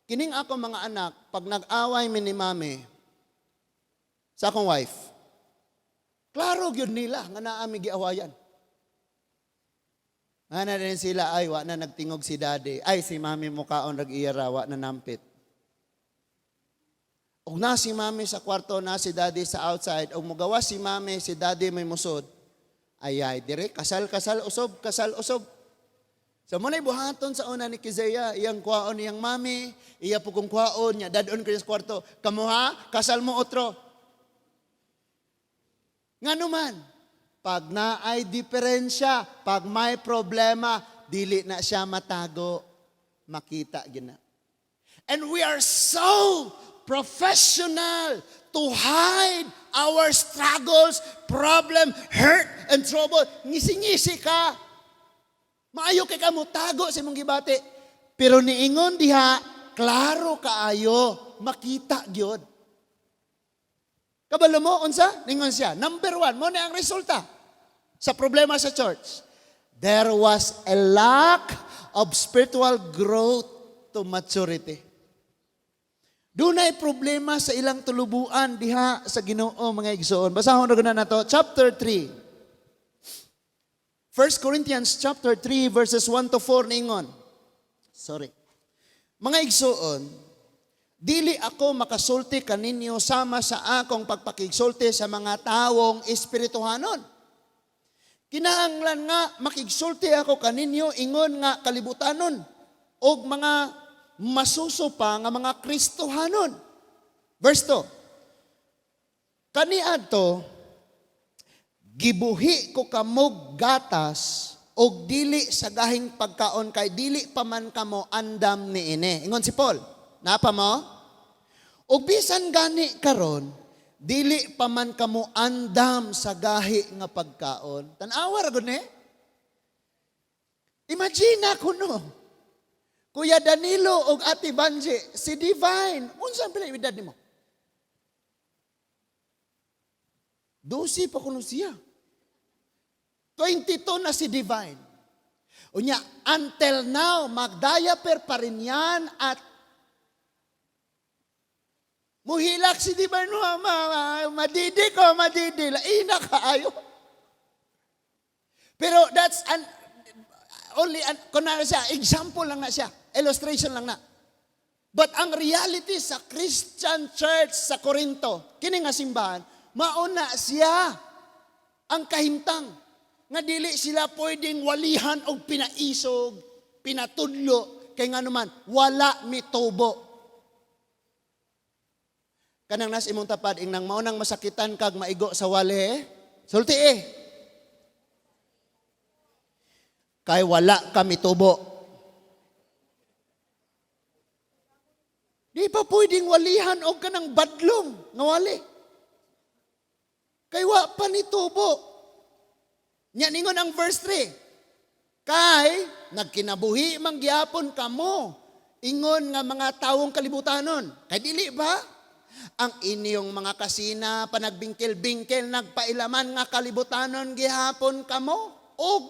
A: Kining ako mga anak, pag nag-away mi ni mami sa akong wife, klaro gyud nila nga naa mi giawayan. Nga na rin sila, "Ay, wa na nagtingog si daddy. Ay, si mami mukaon rag iya ra, wa na nampit." Og na si mami sa kwarto, na si daddy sa outside, og mugawas si mami, si daddy may musod. Ay, ay, dire, kasal, kasal, usob, kasal, usob. So mo na'y buhaton sa una ni Kizaya, iyang kwaon niyang mami, iya po kong kwaon niya, dadon ko sa kwarto. "Kamo ha, kasal mo otro." Nga naman, pag naay diferensya, pag may problema, dili na siya matago, makita gina. And we are so professional to hide our struggles, problem, hurt, and trouble. Ngisi-ngisi ka. Maayo kay ka mo tago sa imong gibati. Pero niingon diha, klaro kaayo, makita gyud. Kabalo mo, unsa? Ningon siya. Number one, mo na ang resulta sa problema sa church. There was a lack of spiritual growth to maturity. Dunay problema sa ilang tulubuan diha sa Ginoo, mga igsoon. Basahon ra na nato chapter 3. 1 Corinthians chapter 3 verses 1 to 4 ningon. Sorry. "Mga igsoon, dili ako makasulti kaninyo sama sa akong pagpakigsulti sa mga tawong espirituhanon. Kinahanglan nga makigsulti ako kaninyo ingon nga kalibutanon og mga masuso pa nga mga Kristohanon." Verse 2. "Kaniadto gibuhi ko kamog gatas og dili sa gahing pagkaon kay dili pa man kamo andam niini." Ingon si Paul. Napa mo? "Og bisan gani karon dili pa man kamo andam sa gahi nga pagkaon." Tan-awa ra gud ni. Imagine ako no. Kuya Danilo og Ate Banji, si Divine, unsa pila edad nimo? 12 pa kuno siya. 22 na si Divine. Unya, until now, magdiaper pa rin yan at muhilak si Divine, "Mama, madidi ko, madidi." Laina kaayo. Pero that's an, only, an, kunwari siya, example lang na siya. Illustration lang na. But ang reality sa Christian church sa Corinto, kini nga simbahan, mauna siya ang kahimtang nga dili sila pwedeng walihan og pinaisog, pinatudlo, kay nga naman, wala mitubo. Kanang nas imong tapad, ingnang maunang masakitan kag maigo sa wali, sulti eh. Kay wala kami tubo. Di pa pwedeng walihan og kanang badlong nga wali. Kay wa pa ni tubo. Nya ningon ang verse 3. "Kay nagkinabuhi man gyapon kamo ingon nga mga tawong kalibutanon." Kay dili ba? Ang inyong mga kasina panagbingkil-bingkil nagpailaman nga kalibutanon gihapon kamo og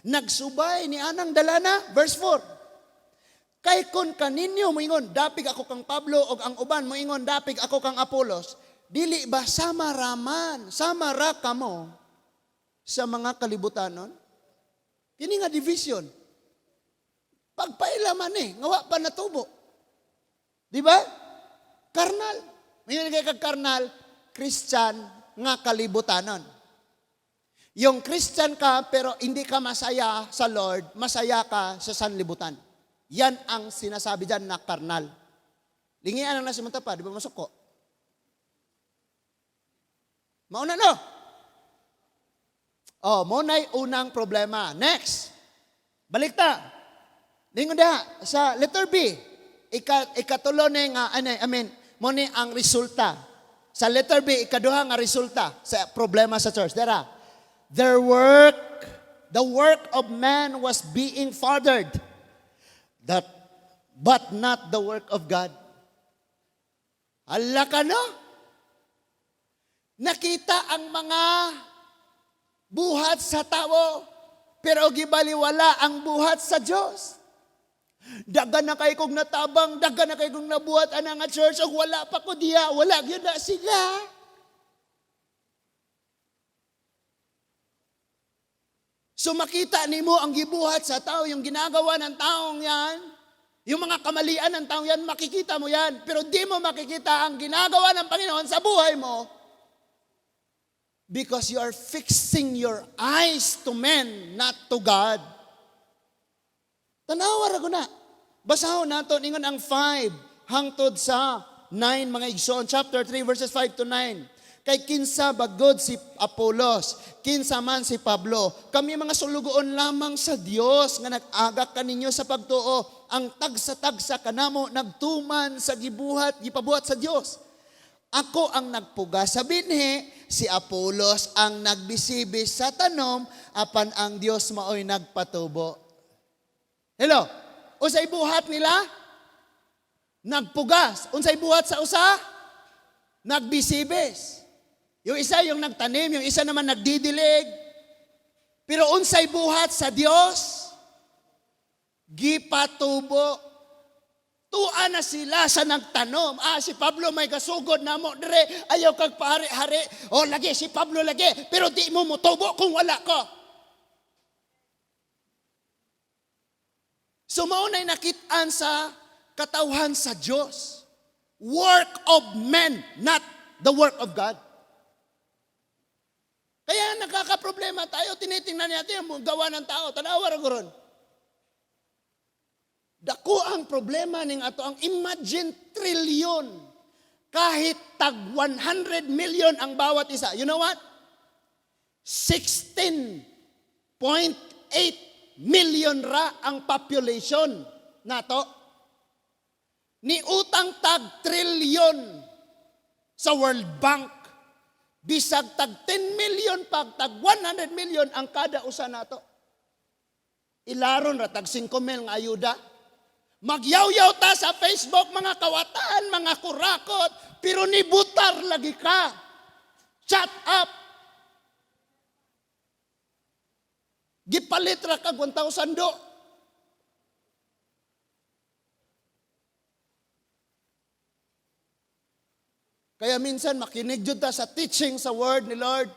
A: nagsubay ni anang dalana. Verse 4. "Kay kon kaninyo moingon, 'Dapig ako kang Pablo,' og ang uban moingon, 'Dapig ako kang Apolos,' dili ba sama raman, sama ra kamo sa mga kalibutanon?" Kini nga division. Pagpailaman eh, nga wa pa natubo. Di ba? Karnal. May kay kag karnal, Christian nga kalibutanon. Yung Christian ka pero hindi ka masaya sa Lord, masaya ka sa sanlibutan. Yan ang sinasabi dyan na karnal. Lingian ang nasa pa, di ba masuko? Mauna no? Oh, mo na'y unang problema. Next. Balikta. Lingon da sa letter B. Ikatulo ni nga ano, I mean, mo ni ang resulta. Sa letter B, ikaduha nga resulta sa problema sa church. Dara. Their work, the work of man was being furthered. But not the work of God. Hala ka, no? Nakita ang mga buhat sa tao, pero gibaliwala ang buhat sa Diyos. Daghan na kay kong natabang, daghan na kay kong nabuhat ana nga church, ug wala pa ko diya, wala gyud na sila. So makita nimo ang gibuhat sa tao, yung ginagawa ng taong yan, yung mga kamalian ng taong yan, makikita mo yan. Pero di mo makikita ang ginagawa ng Panginoon sa buhay mo because you are fixing your eyes to men, not to God. Tanawa ra ko na. Basahon nato ningon ang 5 hangtod sa 9, mga igsoon, chapter 3 verses 5 to 9. Kay kinsa bagod si Apolos, kinsa man si Pablo, kami mga sulugoon lamang sa Dios nga nag-agak kaninyo sa pagtuo. Ang tagsa-tagsa kanamo nagtuman sa gibuhat, gipabuhat sa Dios. Ako ang nagpuga sa binhi, si Apolos ang nagbisibis sa tanom, apan ang Dios maoy nagpatubo. Hello? Unsay buhat nila? Nagpugas. Unsay buhat sa usa? Nagbisibis. Yung isa yung nagtanim, yung isa naman nagdidilig. Pero unsay buhat sa Dios? Gipatubo. Tua na sila sa nagtanom. Ah, si Pablo may kasugod na mo dire. Ayaw kag pahari-hari. O lagi, si Pablo lagi. Pero di mo motubo kung wala ko. So mao na'y nakit-an sa katawhan sa Diyos. Work of men, not the work of God. Kaya nakakaproblema tayo, tinitingnan natin ang gawa ng tao. Tanawa ra ron. Dako ang problema ning ato ang imagine trillion. Kahit tag 100 million ang bawat isa. You know what? 16.8 million ra ang population nato. Ni utang tag trillion sa World Bank. Bisag tag 10 million pag tag 100 million ang kada usa nato. Ilaron ra tag 5 mil nga ayuda. Magyawyaw ta sa Facebook mga kawatan, mga kurakot, pero nibutar lagi ka. Shut up. Gipalit ra kag 1,000 do. Kaya minsan makinig jud ta sa teaching sa word ni Lord.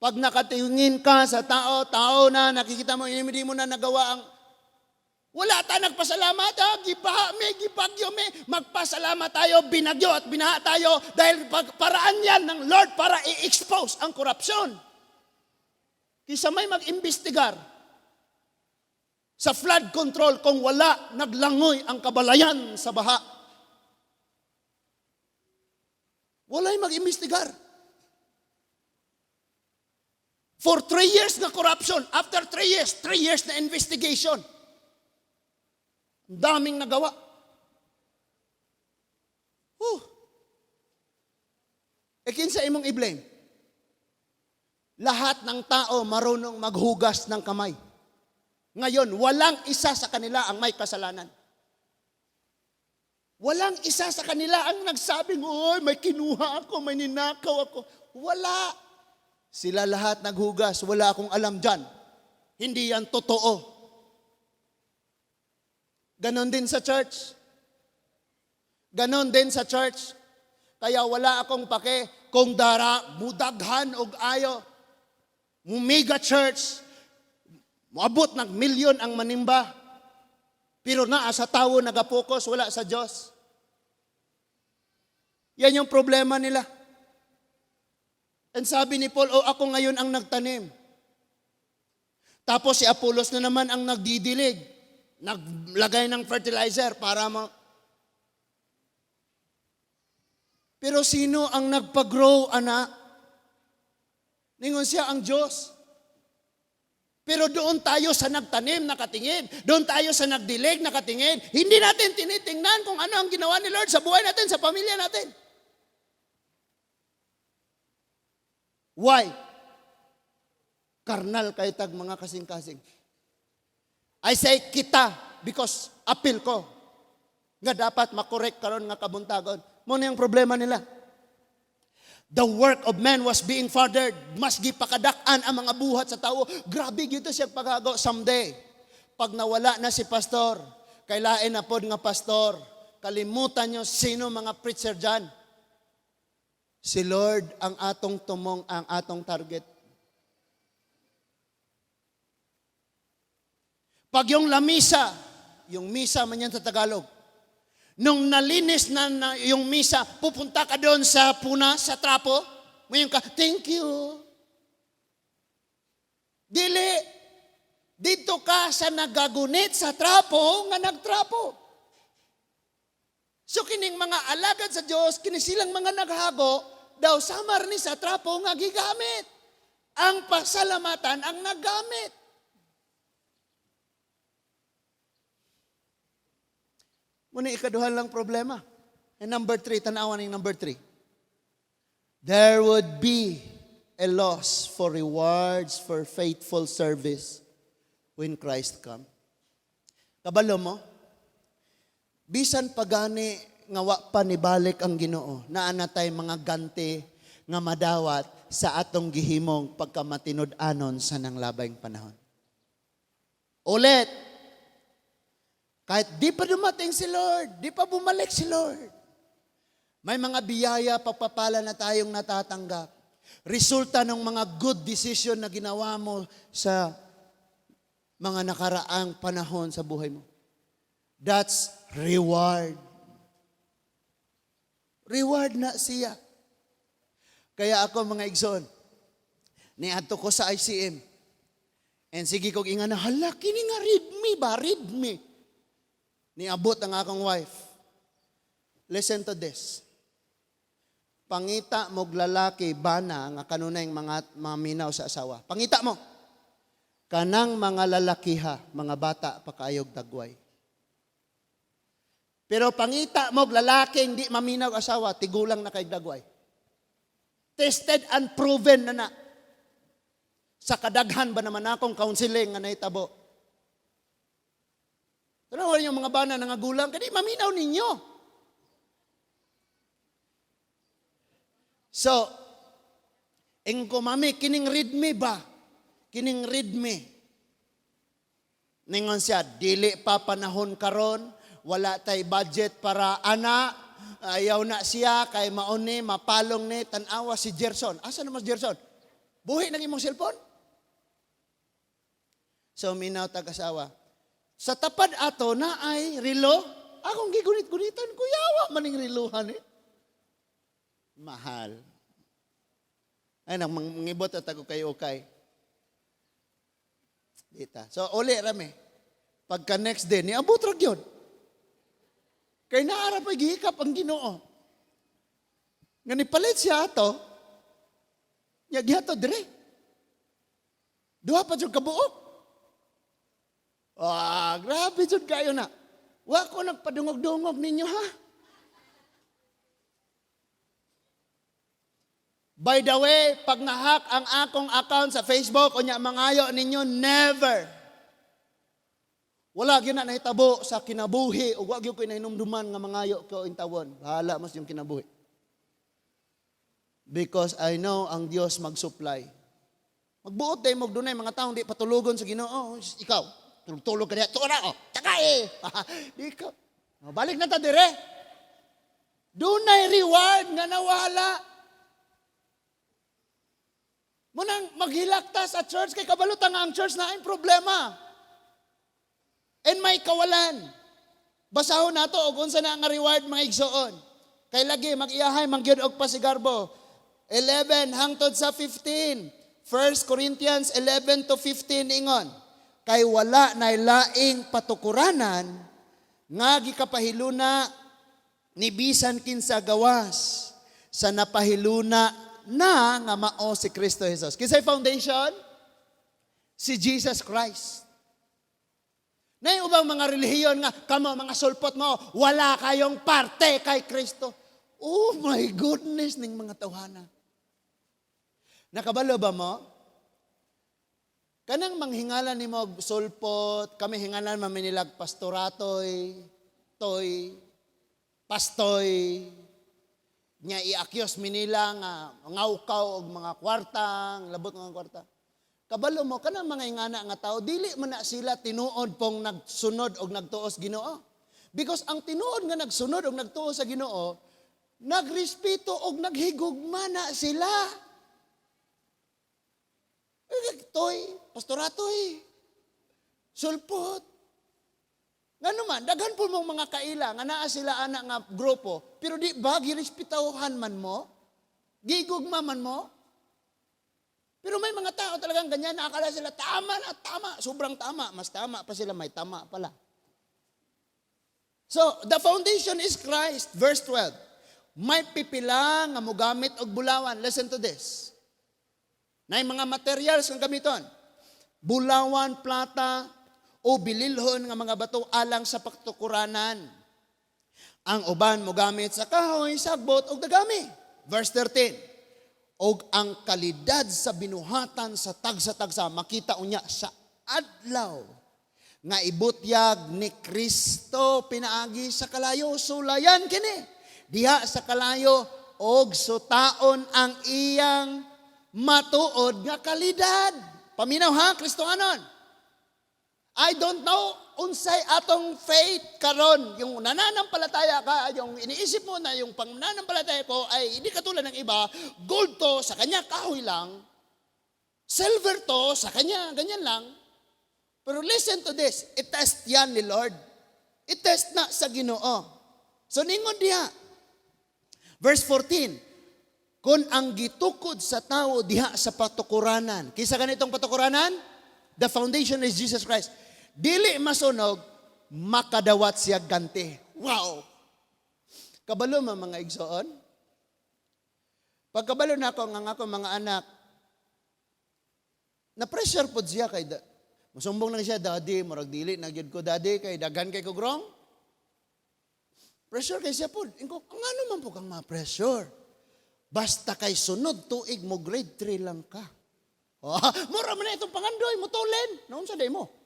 A: Pag nakatingin ka sa tao, tao na nakikita mo, hindi mo na nagawa ang wala ta nagpasalamat, ha? Gibaha me, gibagyo me. Magpasalamat tayo, binagyo at binaha tayo dahil paraan yan ng Lord para i-expose ang korupsyon. Kisa may mag-imbestigar sa flood control kung wala naglangoy ang kabalayan sa baha. Wala'y mag-imbestigar. For 3 years na corruption, after 3 years, 3 years na investigation. Ang daming nagawa. E kinsa imong i-blame? Lahat ng tao marunong maghugas ng kamay. Ngayon, walang isa sa kanila ang may kasalanan. Walang isa sa kanila ang nagsabing, oy, may kinuha ako, may ninakaw ako. Wala. Sila lahat naghugas, wala akong alam dyan. Hindi yan totoo. Ganon din sa church. Ganon din sa church. Kaya wala akong pake kung dara, mudaghan og ayo. Mumiga church, moabot ng milyon ang manimba. Pero naa sa tao nagapokus, wala sa Diyos. Yan yung problema nila. And sabi ni Paul, oh, ako ngayon ang nagtanim. Tapos si Apollos na naman ang nagdidilig. Naglagay ng fertilizer para ma... Pero sino ang nagpa-grow, anak? Ningon siya ang Diyos. Pero doon tayo sa nagtanim, nakatingin. Doon tayo sa nagdilig, nakatingin. Hindi natin tinitingnan kung ano ang ginawa ni Lord sa buhay natin, sa pamilya natin. Why? Karnal kay tag mga kasing-kasing. I say kita because apil ko nga dapat makorek karon nga kabuntagon. Mao na yung problema nila. The work of man was being furthered. Mas gipakadak-an ang mga buhat sa tao. Grabe gito siya paghago someday. Pag nawala na si pastor, kailain na pod nga pastor, kalimutan nyo sino mga preacher dyan. Si Lord ang atong tumong, ang atong target. Pag yung lamisa, yung misa man yan sa Tagalog, nung nalinis na yung misa, pupunta ka doon sa puna, sa trapo, ngayon ka, "Thank you." Dili. Dito ka sa nagagunit sa trapo nga nagtrapo. So kining mga alagad sa Dios, kini silang mga naghago, daw samar ni sa trapo nga gigamit. Ang pasalamatan ang naggamit. Muna ikaduha lang problema. And number three, tanawan yung number three. There would be a loss for rewards for faithful service when Christ come. Kabalo mo, bisan pagani nga wa pa nibalik ang Ginoo, naa na tay mga ganti nga madawat sa atong gihimong pagkamatinud-anon sa nanglabayng panahon. Ulit, kahit di pa dumating si Lord, di pa bumalik si Lord, may mga biyaya, pagpapala na tayong natatanggap. Resulta ng mga good decision na ginawa mo sa mga nakaraang panahon sa buhay mo. That's reward. Reward na siya. Kaya ako, mga igsoon, niadto ko sa ICM. And sige kog inga na, "Hala, kini nga read me ba? Read me." Niabot ang akong wife. "Listen to this. Pangita mo'g lalaki bana nga kanunay mga maminaw sa asawa. Pangita mo. Kanang mga lalakiha, mga bata pa kaayog dagway. Pero pangita mo'g lalaki hindi maminaw asawa, tigulang na kay dagway. Tested and proven na na. Sa kadaghan ba naman akong counseling nga nahitabo. Tanawan yung mga bana nga gulang, kadi maminaw ninyo." So, ingon ko, "Mami, kining read me ba? Kining read me." Ningon siya, "Dili pa panahon karon, wala tay budget para ana, ayaw na siya, kay mauni, mapalong ni, tanawa si Gerson." Asa naman si Gerson? Buhi ng imong cellphone? So, minaw tag-asawa. Sa tapad ato na ay relo, akong gigunit-gunitan, kuyawa maning relohan eh. Mahal. Ay, nang mangibot at ako kay okay. Dita. So, uli rami. Pagka next day, niabot ra gyud. Kay naara pa gihikap ang Ginoo. Nga nipalit siya ato, nya gihato dire. Duha pa jud kabuok. Ah, grabe jud kayo na. Wa ko nagpadungog-dungog ninyo ha. By the way, pag nahack ang akong account sa Facebook o nya mangayo ninyo, never. Wala gyud na nahitabo sa kinabuhi o wa gyud ko nahinumduman nga mangayo ko intawon. Bahala mas yung kinabuhi. Because I know ang Dios mag-supply. Magbuot day mo dunay mga taong di patulugon sa Ginoo. Ikaw, tulog-tulog ka diha. Tuwa na, oh, tsaka eh. Di ka. Oh, balik na ta dire. Dunay reward nga nawala. Munang maghilakta sa church kay kabalutan nga ang church na ang problema. And may kawalan. Basahon nato og unsa na ang reward, mga igsoon. Kay lagi mag-iyahay mangyud og pasigarbo. 11 hangtod sa 15. 1 Corinthians 11 to 15 ingon. Kay wala nay laing patukuranan nga gikapahiluna ni bisan kinsa gawas sa napahiluna na nga mao si Kristo Jesus. Kinsay foundation? Si Jesus Christ. Nay ubang mga relihiyon nga kamo mga sulpot mo, wala kayong parte kay Kristo. Oh my goodness ning mga tawhana. Nakabalo ba mo? Kanang manghingala nimo og sulpot, kami hingalan man nilag pastoratoy, toy, pastoy, nya i-accuse mi nila nga ngawkaw og mga kwarta, labot mga kwarta. Kabalo mo, kanang mga ingana nga tao, dili man na sila tinuod pong nagsunod og nagtuos Ginoo. Because ang tinuod nga nagsunod og nagtuo sa Ginoo, nagrespeto og naghigugma na sila. Eh, toy, pastoratoy, sulpot. Ngano man, daghan po mong mga kaila nga naa sila ana nga grupo, pero di ba girespetahan man mo? Gigugma man mo? Pero may mga tao talagang ganyan, nakakala sila, tama na, tama, sobrang tama, mas tama pa sila, may tama pala. So, the foundation is Christ. Verse 12. May pipila nga mogamit og bulawan. Listen to this. Nay mga materials nga gamiton. Bulawan, plata, o bililhon nga mga bato alang sa patukuranan. Ang uban mogamit sa kahoy, sagbot og dagami. Verse 13. Og ang kalidad sa binuhatan sa tagsa-tagsa makita unya sa adlaw nga ibutyag ni Kristo pinaagi sa kalayo, sulayan kini diha sa kalayo og sutaon ang iyang matuod nga kalidad. Paminaw ha, Kristohanon. I don't know unsay atong faith karon. Yung nananampalataya ka, yung iniisip mo na yung pananampalataya ko ay hindi katulad ng iba, gold to, sa kanya kahoy lang, silver to, sa kanya, ganyan lang. Pero listen to this, i-test yan ni Lord. I-test na sa Ginoo. So ningon diha, verse 14, kung ang gitukod sa tao diha sa patukuranan. Kinsa ganitong patukuranan? The foundation is Jesus Christ. Dili masunog, makadawat siya ganti. Wow! Kabalo man, mga igsoon? Pagkabalo na ako nga ako mga anak, na pressure pod siya kay da, musumbong lang siya, "Daddy, murag dili na gyud ko, Daddy, kay daghan kay ko wrong." Pressure kay siya pod. Ingon ko, "Ngano man po kang ma-pressure? Basta kay sunod tuig mo grade 3 lang ka." Oh, mura man na itong pangandoy, mutulin. Noon sa day mo.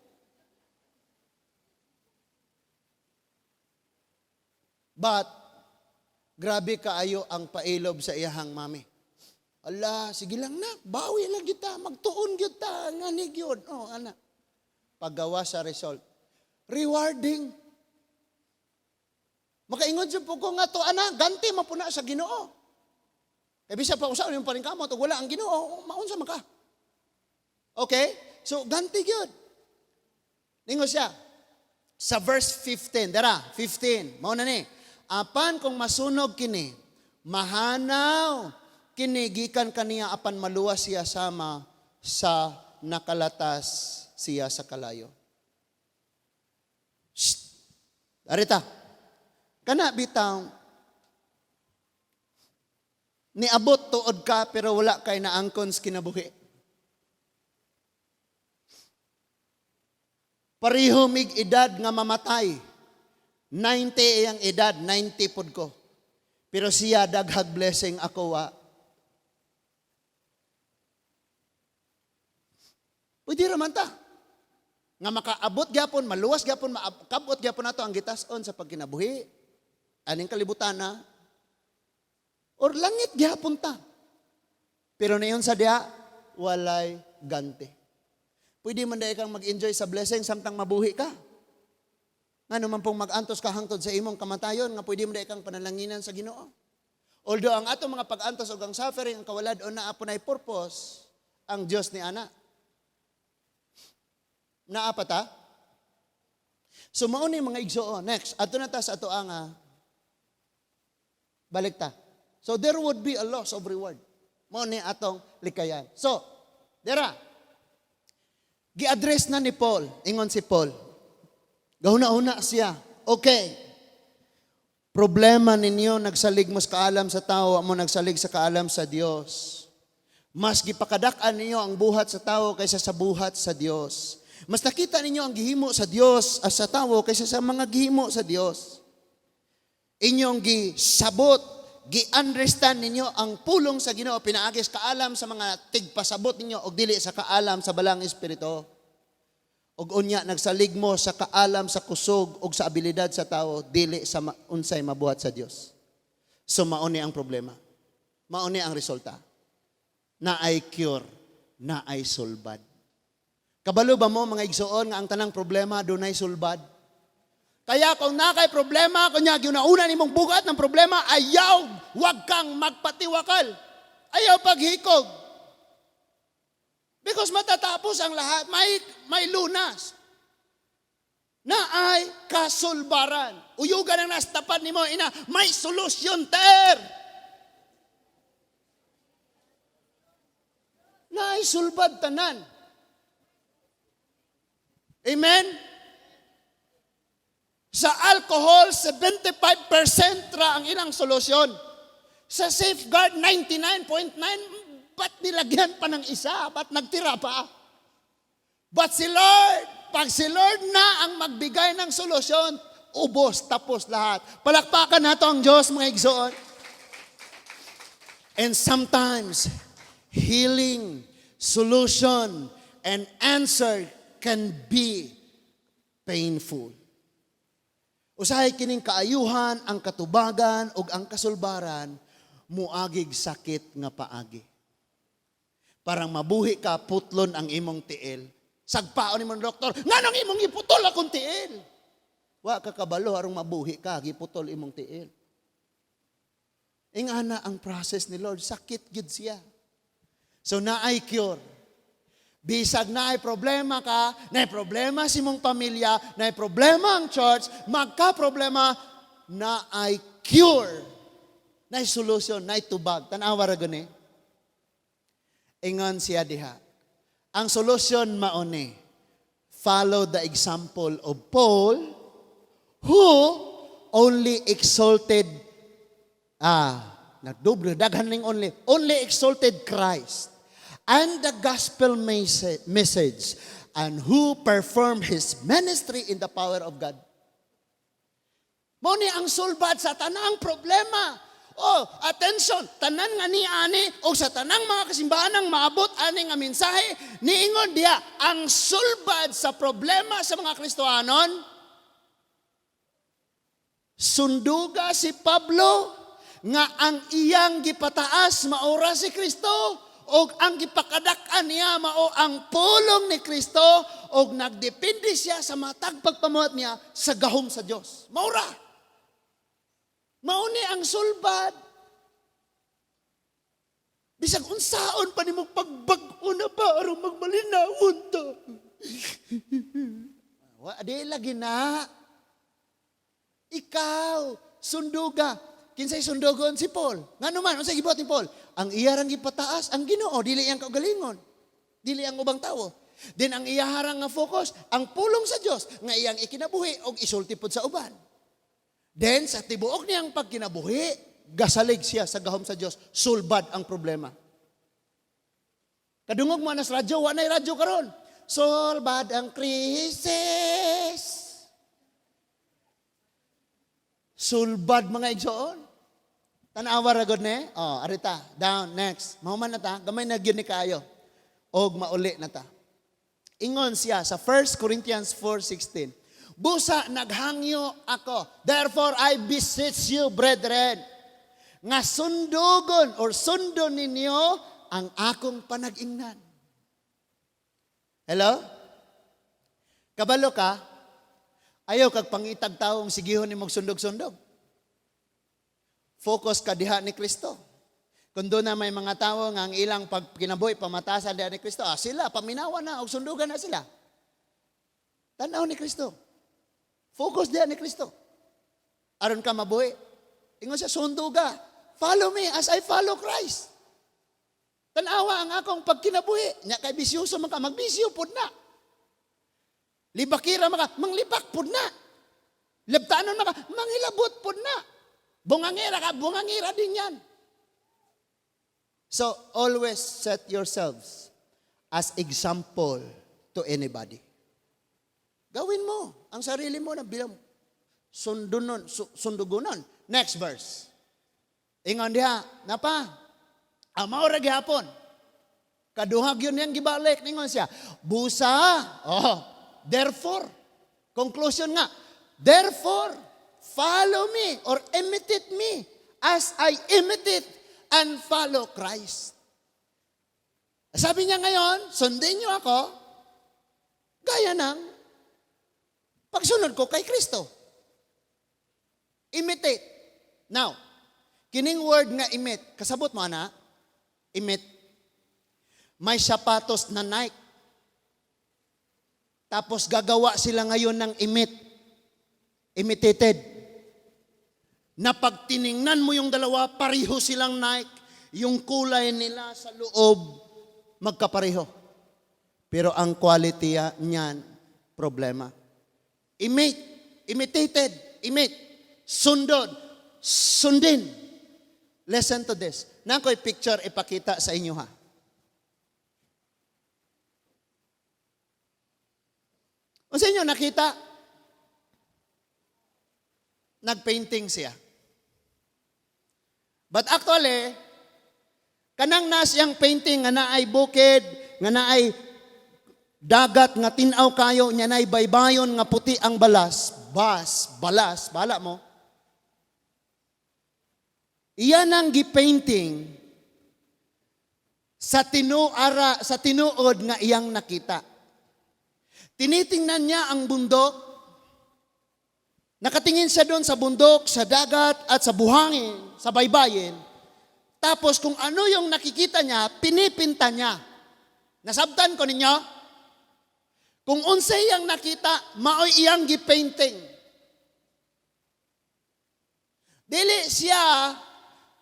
A: But, grabe kaayo ang pailob sa iyahang mami. "Ala, sige lang na, bawi lang kita, magtuon gyud ta, ngani gyud." Oh, ana. Paggawa sa result. Rewarding. Makaingon jud po ko nga to, ana, ganti man po na sa Ginoo. Kay bisa pa usa yung paningkamot ug wala ang Ginoo, maunsa man ka? Okay? So ganti gyud. Ningon siya sa verse 15, dara, 15. Mao na ni. Apan kung masunog kini, mahanaw kini gikan kaniya, apan maluwas siya sama sa nakalatas siya sa kalayo. Shh. Arita. Kana bitaw niabot tuod ka pero wala kay naangkon sa kinabuhi. Pareho mig edad nga mamatay. 90 iyang edad, 90 pod ko. Pero siya daghag blessing, ako wa. Pwede raman ta nga makaabot gyapon, maluwas gyapon, maabot gyapon nato ang gitas-on sa pagkinabuhi. Aning kalibutan na or langit gyapon ta. Pero nayon sa diha, walay ganti. Pwede man dahil kang mag-enjoy sa blessing samtang mabuhi ka. Nga naman pong mag-antos ka hangtod sa imong kamatayon, nga pwede man dahil kang panalanginan sa Ginoo. Although ang atong mga pag-antos o ang suffering, ang kawalad-on na apo na purpose, ang Diyos ni ana. Naa pa ta? So mao ni, mga igsoon. Next, adto na ta sa ato ang balik ta. So there would be a loss of reward. Mao ni atong likayan. So, dira. Gi-address na ni Paul. Ingon si Paul. Gahuna-huna siya. Okay. Problema ninyo, nagsalig mo sa kaalam sa tao, mo nagsalig sa kaalam sa Dios. Mas gipakadak-an ninyo ang buhat sa tao kaysa sa buhat sa Dios. Mas nakita ninyo ang gihimo sa Dios as sa tao kaysa sa mga gihimo sa Dios. Inyong gisabot Gi-understand ninyo ang pulong sa Ginoo pinaagi sa kaalam sa mga tigpasabot ninyo og dili sa kaalam sa Balaang Espiritu. Og unya nagsalig mo sa kaalam sa kusog og sa abilidad sa tao, dili sa unsay mabuhat sa Dios. So mao ni ang problema. Mao ni ang resulta. Naay cure, naay sulbad. Kabalo ba mo, mga igsoon, nga ang tanang problema dunay sulbad? Kaya kung naa kay problema, kunya giuna-una nimong bugat ng problema, ayaw, wag kang magpatiwakal. Ayaw paghikog. Because matatapos ang lahat, may lunas. Naay kasulbaran. Uyugan ang nasa tapat nimo, ina, may solusyon ter. Naay sulbad tanan. Amen? Sa alcohol, 75% ra ang ilang solusyon. Sa safeguard, 99.9, ba't nilagyan pa ng isa? Ba't nagtira pa? But si Lord, pag si Lord na ang magbigay ng solusyon, ubos, tapos lahat. Palakpakan nato ang Diyos, mga igsoon. And sometimes, healing, solution, and answer can be painful. Usahay kining kaayuhan, ang katubagan, ug ang kasulbaran, muagig sakit nga paagi. Parang mabuhi ka, putlon ang imong tiil. Sagpaon nimo ng doktor, nganong imong giputol akong tiil? Wa ka kabalo arong mabuhi ka, giputol imong tiil. Ingana ang process ni Lord, sakit gid siya. So naay cure. Bisag naay problema ka, naay problema sa imong pamilya, naay problema ang church, magka-problema, naay cure. Naay solution, naay tubag. Tanawa ra gani. Ingon siya diha. Ang solusyon mao ni, follow the example of Paul, who only exalted, nagdoble, daghan ning only, only exalted Christ and the gospel message, and who performed his ministry in the power of God. Mao ni ang sulbad sa tanang problema. Oh, attention, tanan nga ni ani o sa tanang mga kasimbahan ang maabot ani nga mensahe, niingon diha ang sulbad sa problema sa mga Kristohanon. Sunduga si Pablo nga ang iyang gipataas maora si Kristo og ang gipakadak-an niya mao ang pulong ni Kristo og nagdepende siya sa matag pagpamuhat niya sa gahom sa Dios. Maura. Mao ni ang sulbad. Bisag unsaon pa nimo pagbag-o na ba aron magmalinawon ta. Wa di lagi na. Ikaw sunduga. Kinsay sundugon? Si Paul. Ngano man unsay gibuhat ni Paul? Ang iya rang gipataas ang Ginoo, dili iyang kaugalingon. Dili ang ubang tawo. Din ang iya harang nga focus ang pulong sa Dios nga iyang ikinabuhi og isulti pod sa uban. Then sa tibuok niyang pagkinabuhi, gasalig siya sa gahom sa Dios, sulbad ang problema. Kadungog mo na sa radyo, wa na'y radyo karon. Sulbad ang krisis. Sulbad, mga igsoon. Tanawa ra gud ni. Oh, arita, down, next. Mahuman na ta, gamay na gyud ni kaayo. Og mauli na ta. Ingon siya sa 1 Corinthians 4:16. Busa naghangyo ako. Therefore I beseech you, brethren, nga sundugon or sundon ninyo ang akong panag-ingnan. Hello? Kabalo ka? Ayaw kag pangitag taong sigihon ni sundog-sundog. Focus ka diha ni Kristo. Kung doon na may mga tao nga ang ilang pagkinabuhi pamatasan diha ni Kristo, sila paminawa na og sundugan na sila. Tanaw ni Kristo. Focus diha ni Kristo. Aron ka mabuhi. Ingon siya, sunduga. Follow me as I follow Christ. Tanawa ang akong pagkinabuhi. Nya kay bisyoso man ka, magbisyo pud na. Libakira man ka, manglibak pud na. Lebtanon man ka, manghilabot pud na. Bungangira ka, bungangira din yan. So, always set yourselves as example to anybody. Gawin mo ang sarili mo na bilang sundunon, sundugunon. Next verse. Ingon diha, napa? Mao ra gihapon. Kaduha gyud niyang gibalik, ningon siya. Busa. Oh, therefore, conclusion nga, therefore, follow me or imitate me as I imitate and follow Christ. Sabi niya ngayon, sundin niyo ako gaya ng pagsunod ko kay Kristo. Imitate. Now, kining word nga imit, kasabot mo ana? Imit. May sapatos na Nike. Tapos gagawa sila ngayon ng imit. Imitated. Na pag tiningnan mo yung dalawa, pareho silang Nike. Yung kulay nila sa loob, magkapareho. Pero ang quality niyan, problema. Imit, imitated, imit, sundod, sundin. Listen to this. Naa ko'y picture ipakita sa inyo ha. O sa inyo nakita, nagpainting siya. But actually, kanang nas iyang painting nga naay bukid, nga naay dagat nga tin-aw kayo, nya naay baybayon nga puti ang balas, bas, balas, bala mo. Iyan ang gipainting sa tinuara, sa tinuod nga iyang nakita. Tinitingnan niya ang bundok. Nakatingin siya doon sa bundok, sa dagat, at sa buhangin, sa baybayin. Tapos kung ano yung nakikita niya, pinipinta niya. Nasabtan ko ninyo? Kung unsay iyang nakita, maoy iyang gipainting. Dili siya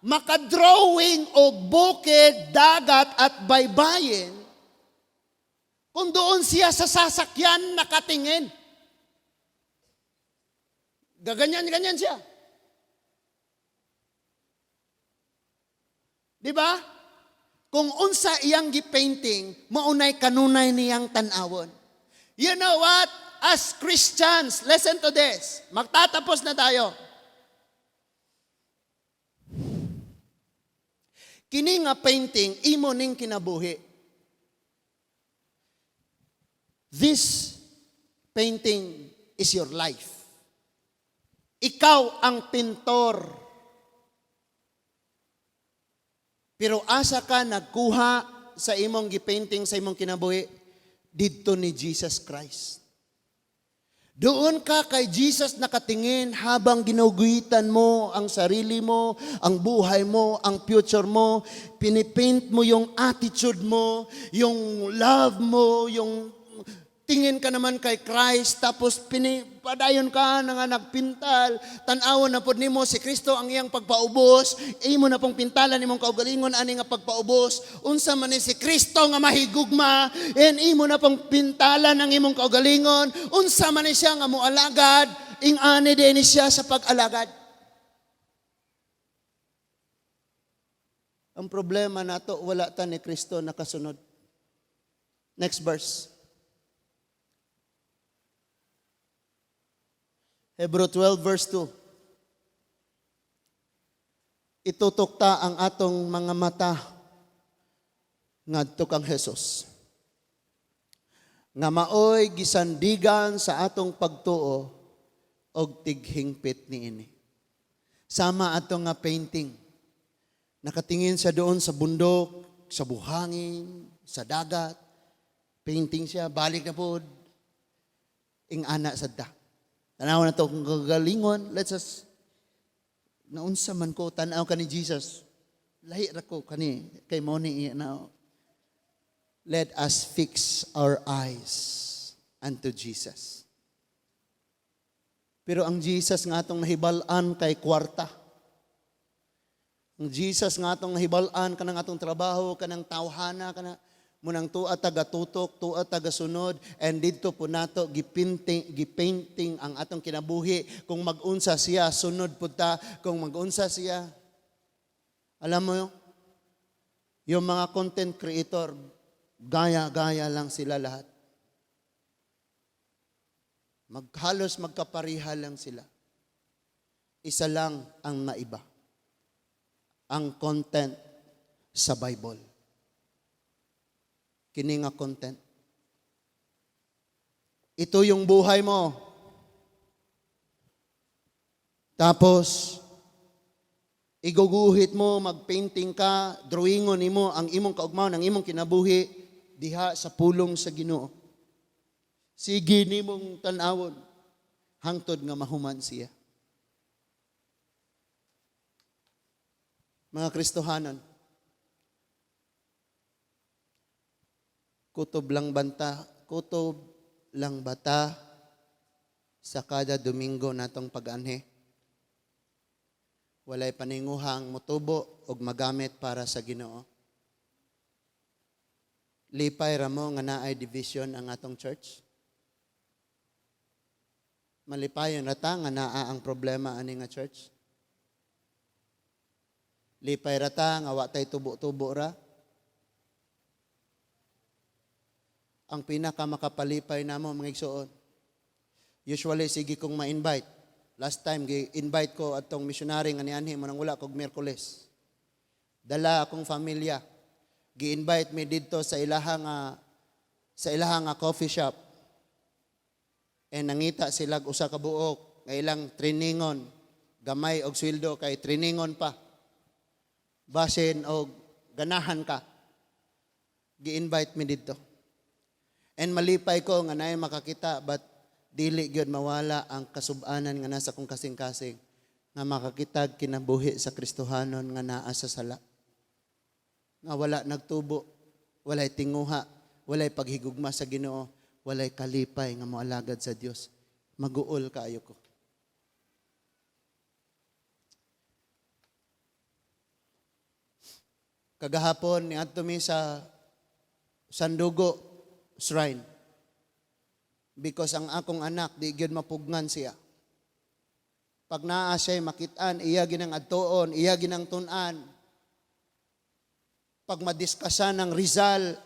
A: makadrawing og bukid, dagat at baybayin kung doon siya sa sasakyan nakatingin. Gaganyan-ganyan siya. Di ba? Kung unsa iyang gipainting, maunay kanunay niyang tan-awon. You know what? As Christians, listen to this. Magtatapos na tayo. Kini nga painting, imo ning kinabuhi. This painting is your life. Ikaw ang pintor. Pero asa ka nagkuha sa imong gipainting sa imong kinabuhi? Didto ni Jesus Christ. Doon ka kay Jesus nakatingin habang ginuguhitan mo ang sarili mo, ang buhay mo, ang future mo. Pinipaint mo yung attitude mo, yung love mo, yung tingin ka naman kay Christ, tapos padayon ka na nga nagpintal, tan-awon na pod nimo si Kristo ang iyang pagpaubos, imo na pong pintalan nimong kaugalingon ani nga pagpaubos, unsa man ni si Kristo nga mahigugma, and imo na pong pintalan ang imong kaugalingon, unsa man ni siya nga moalagad, ing-ani din ni siya sa pag-alagad. Ang problema nato, wala ta ni Kristo nakasunod. Next verse. Hebrew 12 verse 2. Itutok ta ang atong mga mata ngadto kang Jesus. Nga maoy gisandigan sa atong pagtuo og tighingpit niini. Sama ato nga painting. Nakatingin siya doon sa bundok, sa buhangin, sa dagat. Painting siya, balik na pod. Ing-ana sad ta. Tanaw na to kung kagalingon, let's us, naunsa man ko, tanaw ka ni Jesus. Lahi ra ko kani, kay mo ni iya na. Let us fix our eyes unto Jesus. Pero ang Jesus nga atong nahibal-an kay kwarta. Ang Jesus nga atong nahibal-an kanang atong trabaho, kanang tawhana, kanang munang tuwa taga-tutok, tuwa taga-sunod, and didto po nato gipainting ang atong kinabuhi. Kung mag-unsa siya, sunod po ta. Kung mag-unsa siya, alam mo, yung mga content creator, gaya-gaya lang sila lahat. Maghalos magkapariha lang sila. Isa lang ang naiba. Ang content sa Bible. Kini nga content. Ito yung buhay mo. Tapos, iguguhit mo, magpainting ka, drawingon nimo ang imong kaugmaon, ang imong kinabuhi diha sa pulong sa Ginoo. Sige nimong tan-awon hangtod nga mahuman siya. Mga Kristohanon, kutob lang banta, kutob lang bata sa kada Domingo natong pag-anhi? Walay paninguhang motubo og magamit para sa Ginoo. Lipay ra mo nga naay division ang atong church. Malipayon ra ta nga naa ang problema ani nga church. Lipay ra ta nga wa tay tubo-tubo ra. Ang pinaka makapalipay namo, mga igsoon. Usually sige kong ma-invite. Last time gi-invite ko atong missionary nga nianhi mo nang wala kog Miyerkules. Dala akong familia. Gi-invite mi didto sa ilaha nga coffee shop. And nangita sila og usa ka buok nga ilang trainingon, gamay og sweldo kay trainingon pa. Basin og ganahan ka. Gi-invite mi didto. And malipay ko nga naay makakita, but dili gyud mawala ang kasub-anan nga nasa kong kasing-kasing nga makakitag kinabuhi sa Kristohanon nga naa sa sala. Nga wala nagtubo, walay tinguha, walay paghigugma sa Ginoo, walay kalipay nga moalagad sa Dios. Maguol kaayo ko. Kagahapon niadto mi sa Sandugo Shrine. Because ang akong anak, di gyud mapugnan siya. Pag naa siya makitaan, iya ginang adtuon, iya ginang tun-an. Pag madiskasan ng Rizal,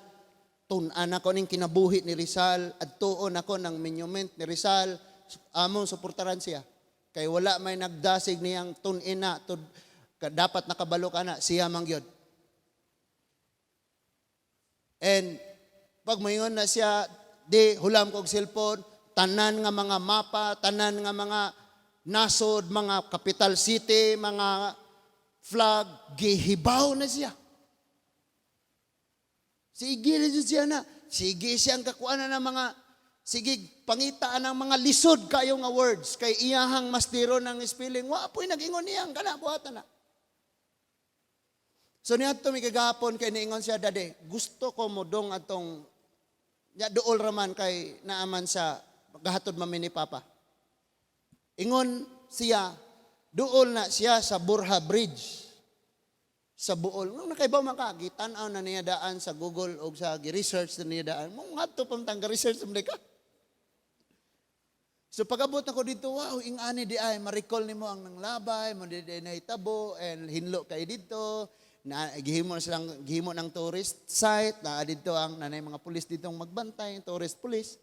A: tun-an ako ning kinabuhi ni Rizal, adtuon ako ng monument ni Rizal, among suportaran siya. Kay wala may nagdasig niyang tun-in na, dapat nakabalo ka na, siya man gyud. And pag mayon na siya, di hulam kog cellphone, tanan nga mga mapa, tanan nga mga nasod, mga capital city, mga flag, gihibaw na siya. Sige na siya na. Sige siyang kakuha na ng mga, sige, pangitaan ng mga lisod kayo nga words, kay iyahang mastiro ng spelling. Wa po'y nag-ingon niyang, kana, buhatan na. So niadto mi kagahapon kay niingon siya, "Daddy, gusto ko mo dong atong," ya duol raman kay naaman sa gahatod mami ni Papa. Ingon siya, duol na siya sa Burha Bridge sa Bool. Nung nakaibaw man ka, gitan-aw na niya daan sa Google o sa gi-research na niya daan. Mong ngadto pa man research man ka. So pag-abot nako dito, wow, ing-ani di ay, ma-recall nimo ang nanglabay, mo di di nahitabo, and hinlo kay dito, na gihimo na silang gihimo ng tourist site, na dito ang nanay mga pulis dito ang magbantay, tourist police.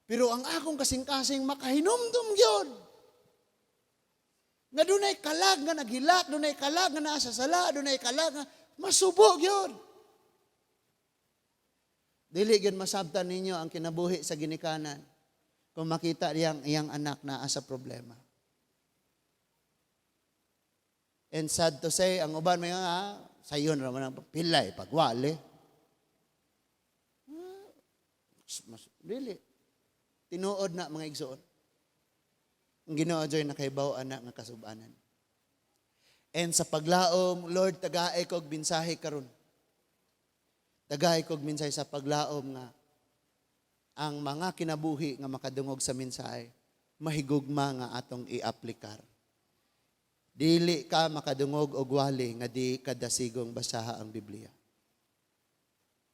A: Pero ang akong kasing-kasing makahinumdum gyud. Nga dunay kalag nga naghilak, dunay kalag nga naa sa sala, dunay kalag nga masubo gyud. Dili gyud masabtan ninyo ang kinabuhi sa ginikanan kung makita niyang iyang anak naa sa problema. And sad to say, ang uban may nga, sayon ra man ang pilay, pagwali. Mas, dili. Tinuod na, mga igsoon. Ang Ginoo joy nakaibaw ana nga kasubanan. And sa paglaom, Lord, tagaay kog mensahe karon. Tagaay kog mensahe sa paglaom nga ang mga kinabuhi nga makadungog sa mensahe, mahigugma nga atong i-aplikar. Dili ka makadungog og wali nga di kadasigong basaha ang Biblia.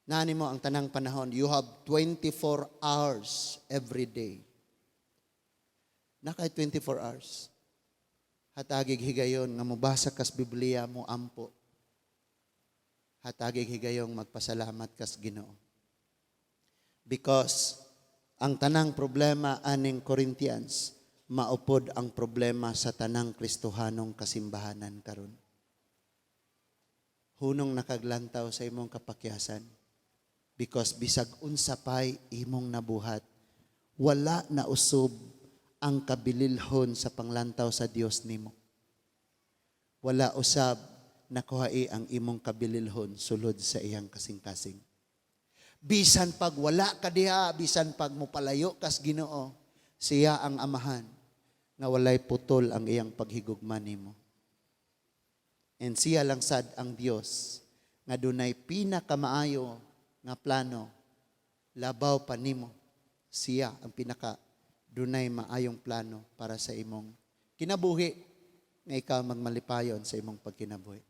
A: Nani mo ang tanang panahon, you have 24 hours every day. Nakay 24 hours. Hatagig higayon nga mobasa kas Biblia, mo ampo. Hatagig higayong magpasalamat kas Ginoo. Because ang tanang problema aning Corinthians, maupod ang problema sa tanang Kristohanong kasimbahanan karon. Hunong na kag lantaw sa imong kapakyasan. Because bisag unsa pay imong nabuhat, wala na usob ang kabililhon sa panglantaw sa Dios nimo. Wala usab nakuhai ang imong kabililhon sulod sa iyang kasing-kasing. Bisan pag wala ka diha, bisan pag mopalayo kas Ginoo, siya ang Amahan nga walay putol ang iyang paghigugma nimo. And siya lang sad ang Dios nga dunay pinakamaayo nga plano labaw pa nimo. Siya ang pinaka dunay maayong plano para sa imong kinabuhi nga ikaw magmalipayon sa imong pagkinabuhi.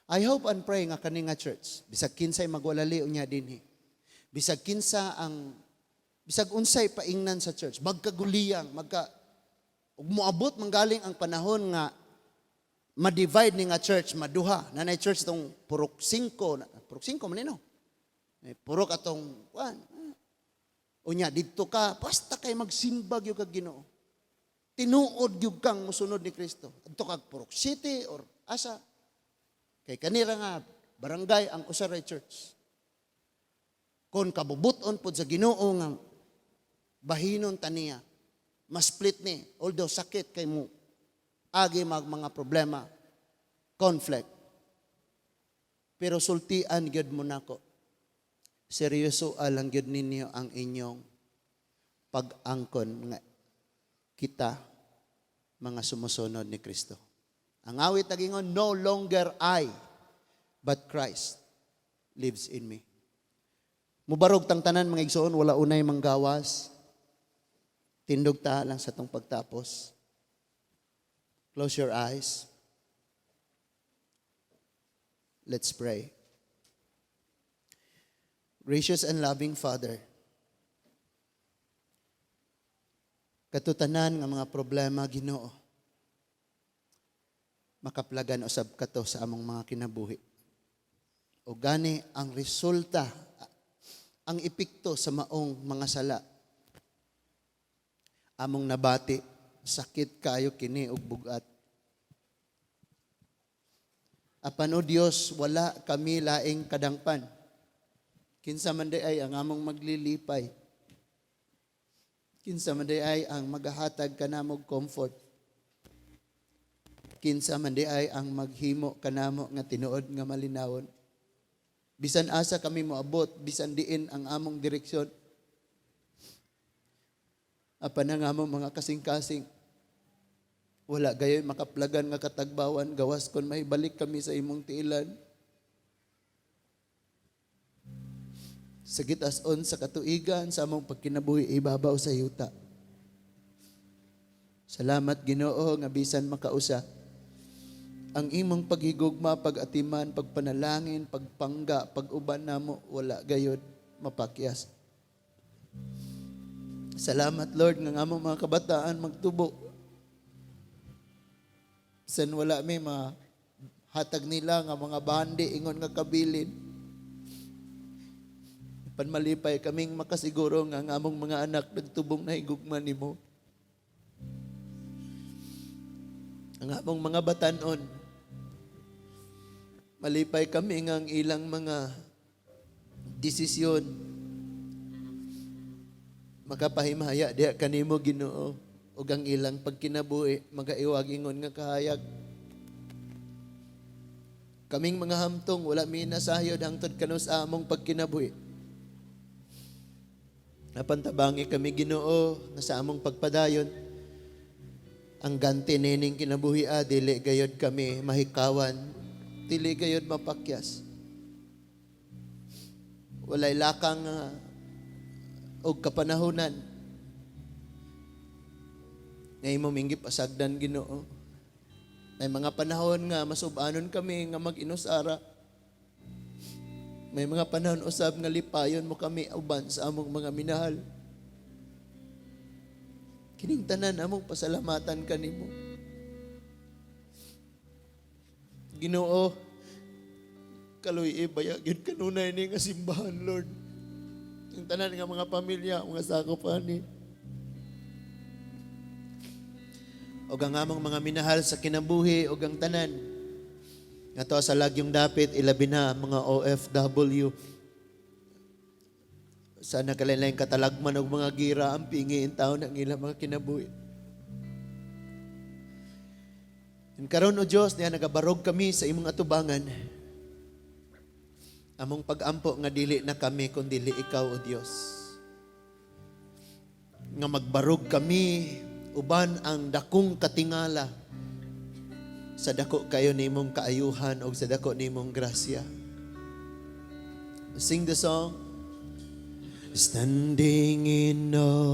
A: I hope and pray nga kani nga church, bisag kinsay magwalali unya dinhi, bisag kinsa ang, bisag unsay paingnan sa church, magkaguliyang, magka ug moabot manggaling ang panahon nga ma-divide ni nga church, maduha. Nanay church tong Purok 5, Purok 5 man ni, no? Eh, purok atong kuan. Unya didto ka, basta kay magsimba gyud kag Ginoo. Tinuod gyud kang mosunod ni Kristo. Adto kag Purok City or asa. Kay kanira nga barangay ang usa ray church. Kon kabubut-on pod sa Ginoo nga bahinon ta niya, ma-split ni, although sakit kay mo agi mag mga problema, conflict. Pero sultian gyud mo nako. Seryoso lang gyud ninyo ang inyong pag-angkon nga kita mga sumusunod ni Kristo. Ang awit nagingon, "No longer I, but Christ lives in me." Mubarog tang tanan, mga igsoon, wala unay manggawas. Tindog ta lang sa tong pagtapos. Close your eyes. Let's pray. Gracious and loving Father, katutanan nga mga problema, Ginoo, makaplagan usab kato sa among mga kinabuhi. O gani ang resulta, ang epekto sa maong mga sala, among nabati, sakit kayo kini og bugat. Apan o Dios, wala kami laing kadangpan. Kinsa man di ay ang among maglilipay? Kinsa man di ay ang magahatag kanamog comfort? Kinsa man di ay ang maghimo kanamo nga tinuod nga malinawon? Bisan asa kami moabot, bisan diin ang among direksyon, apan ang among mga kasing-kasing, wala gayoy makaplagan nga katagbawan, gawas kon mahibalik kami sa imong tiilan. Sa gitas-on sa katuigan sa among pagkinabuhi ibabaw sa yuta. Salamat, Ginoo, nga bisan makausa ang imong paghigugma, pag-atiman, pagpanalangin, pagpangga, pag-uban namo, wala gayod mapakyas. Salamat, Lord, nga ang among mga kabataan magtubo. San wala may hatag nila nga mga bandi ingon nga kabilin. Panmalipay kaming makasiguro nga ang among mga anak nagtubong na higugma nimo. Ang among mga batanon, malipay kami nga ang ilang mga desisyon makapahimaya diha kanimo, Ginoo, ug ang ilang pagkinabuhi magaiwag ingon nga kahayag. Kaming mga hamtong, wala mi nasayod hangtod kanus among pagkinabuhi. Apan tabangi kami, Ginoo, nga sa among pagpadayon ang ganti nining kinabuhi, dili gayod kami mahikawan, dili gayod mapakyas. Walay lakang og kapanahonan nga imo ming gipasagdan, Ginoo. May mga panahon nga masubanon kami nga mag-inusara. May mga panahon usab nga lipayon mo kami uban sa among mga minahal. Kining tanan among pasalamatan kanimo. Ginoo, kaluy baya gyud kanunay ni nga simbahan, Lord. Ang tanan nga mga pamilya, mga sakop ani. Og ang among mga minahal sa kinabuhi, og ang tanan. Nga sa lagyong dapit, ilabi na ang mga OFW sa nagkalain katalagman og mga gira ang pingi intawon ang ilang mga kinabuhi. And karon, O Dios, niya nagabarog kami sa imong atubangan. Among pag-ampo nga dili na kami kun dili ikaw, O Dios. Nga magbarog kami uban ang dakong katingala sa dako kayo nimong kaayuhan o sa dako nimong grasya. Sing the song. Standing in awe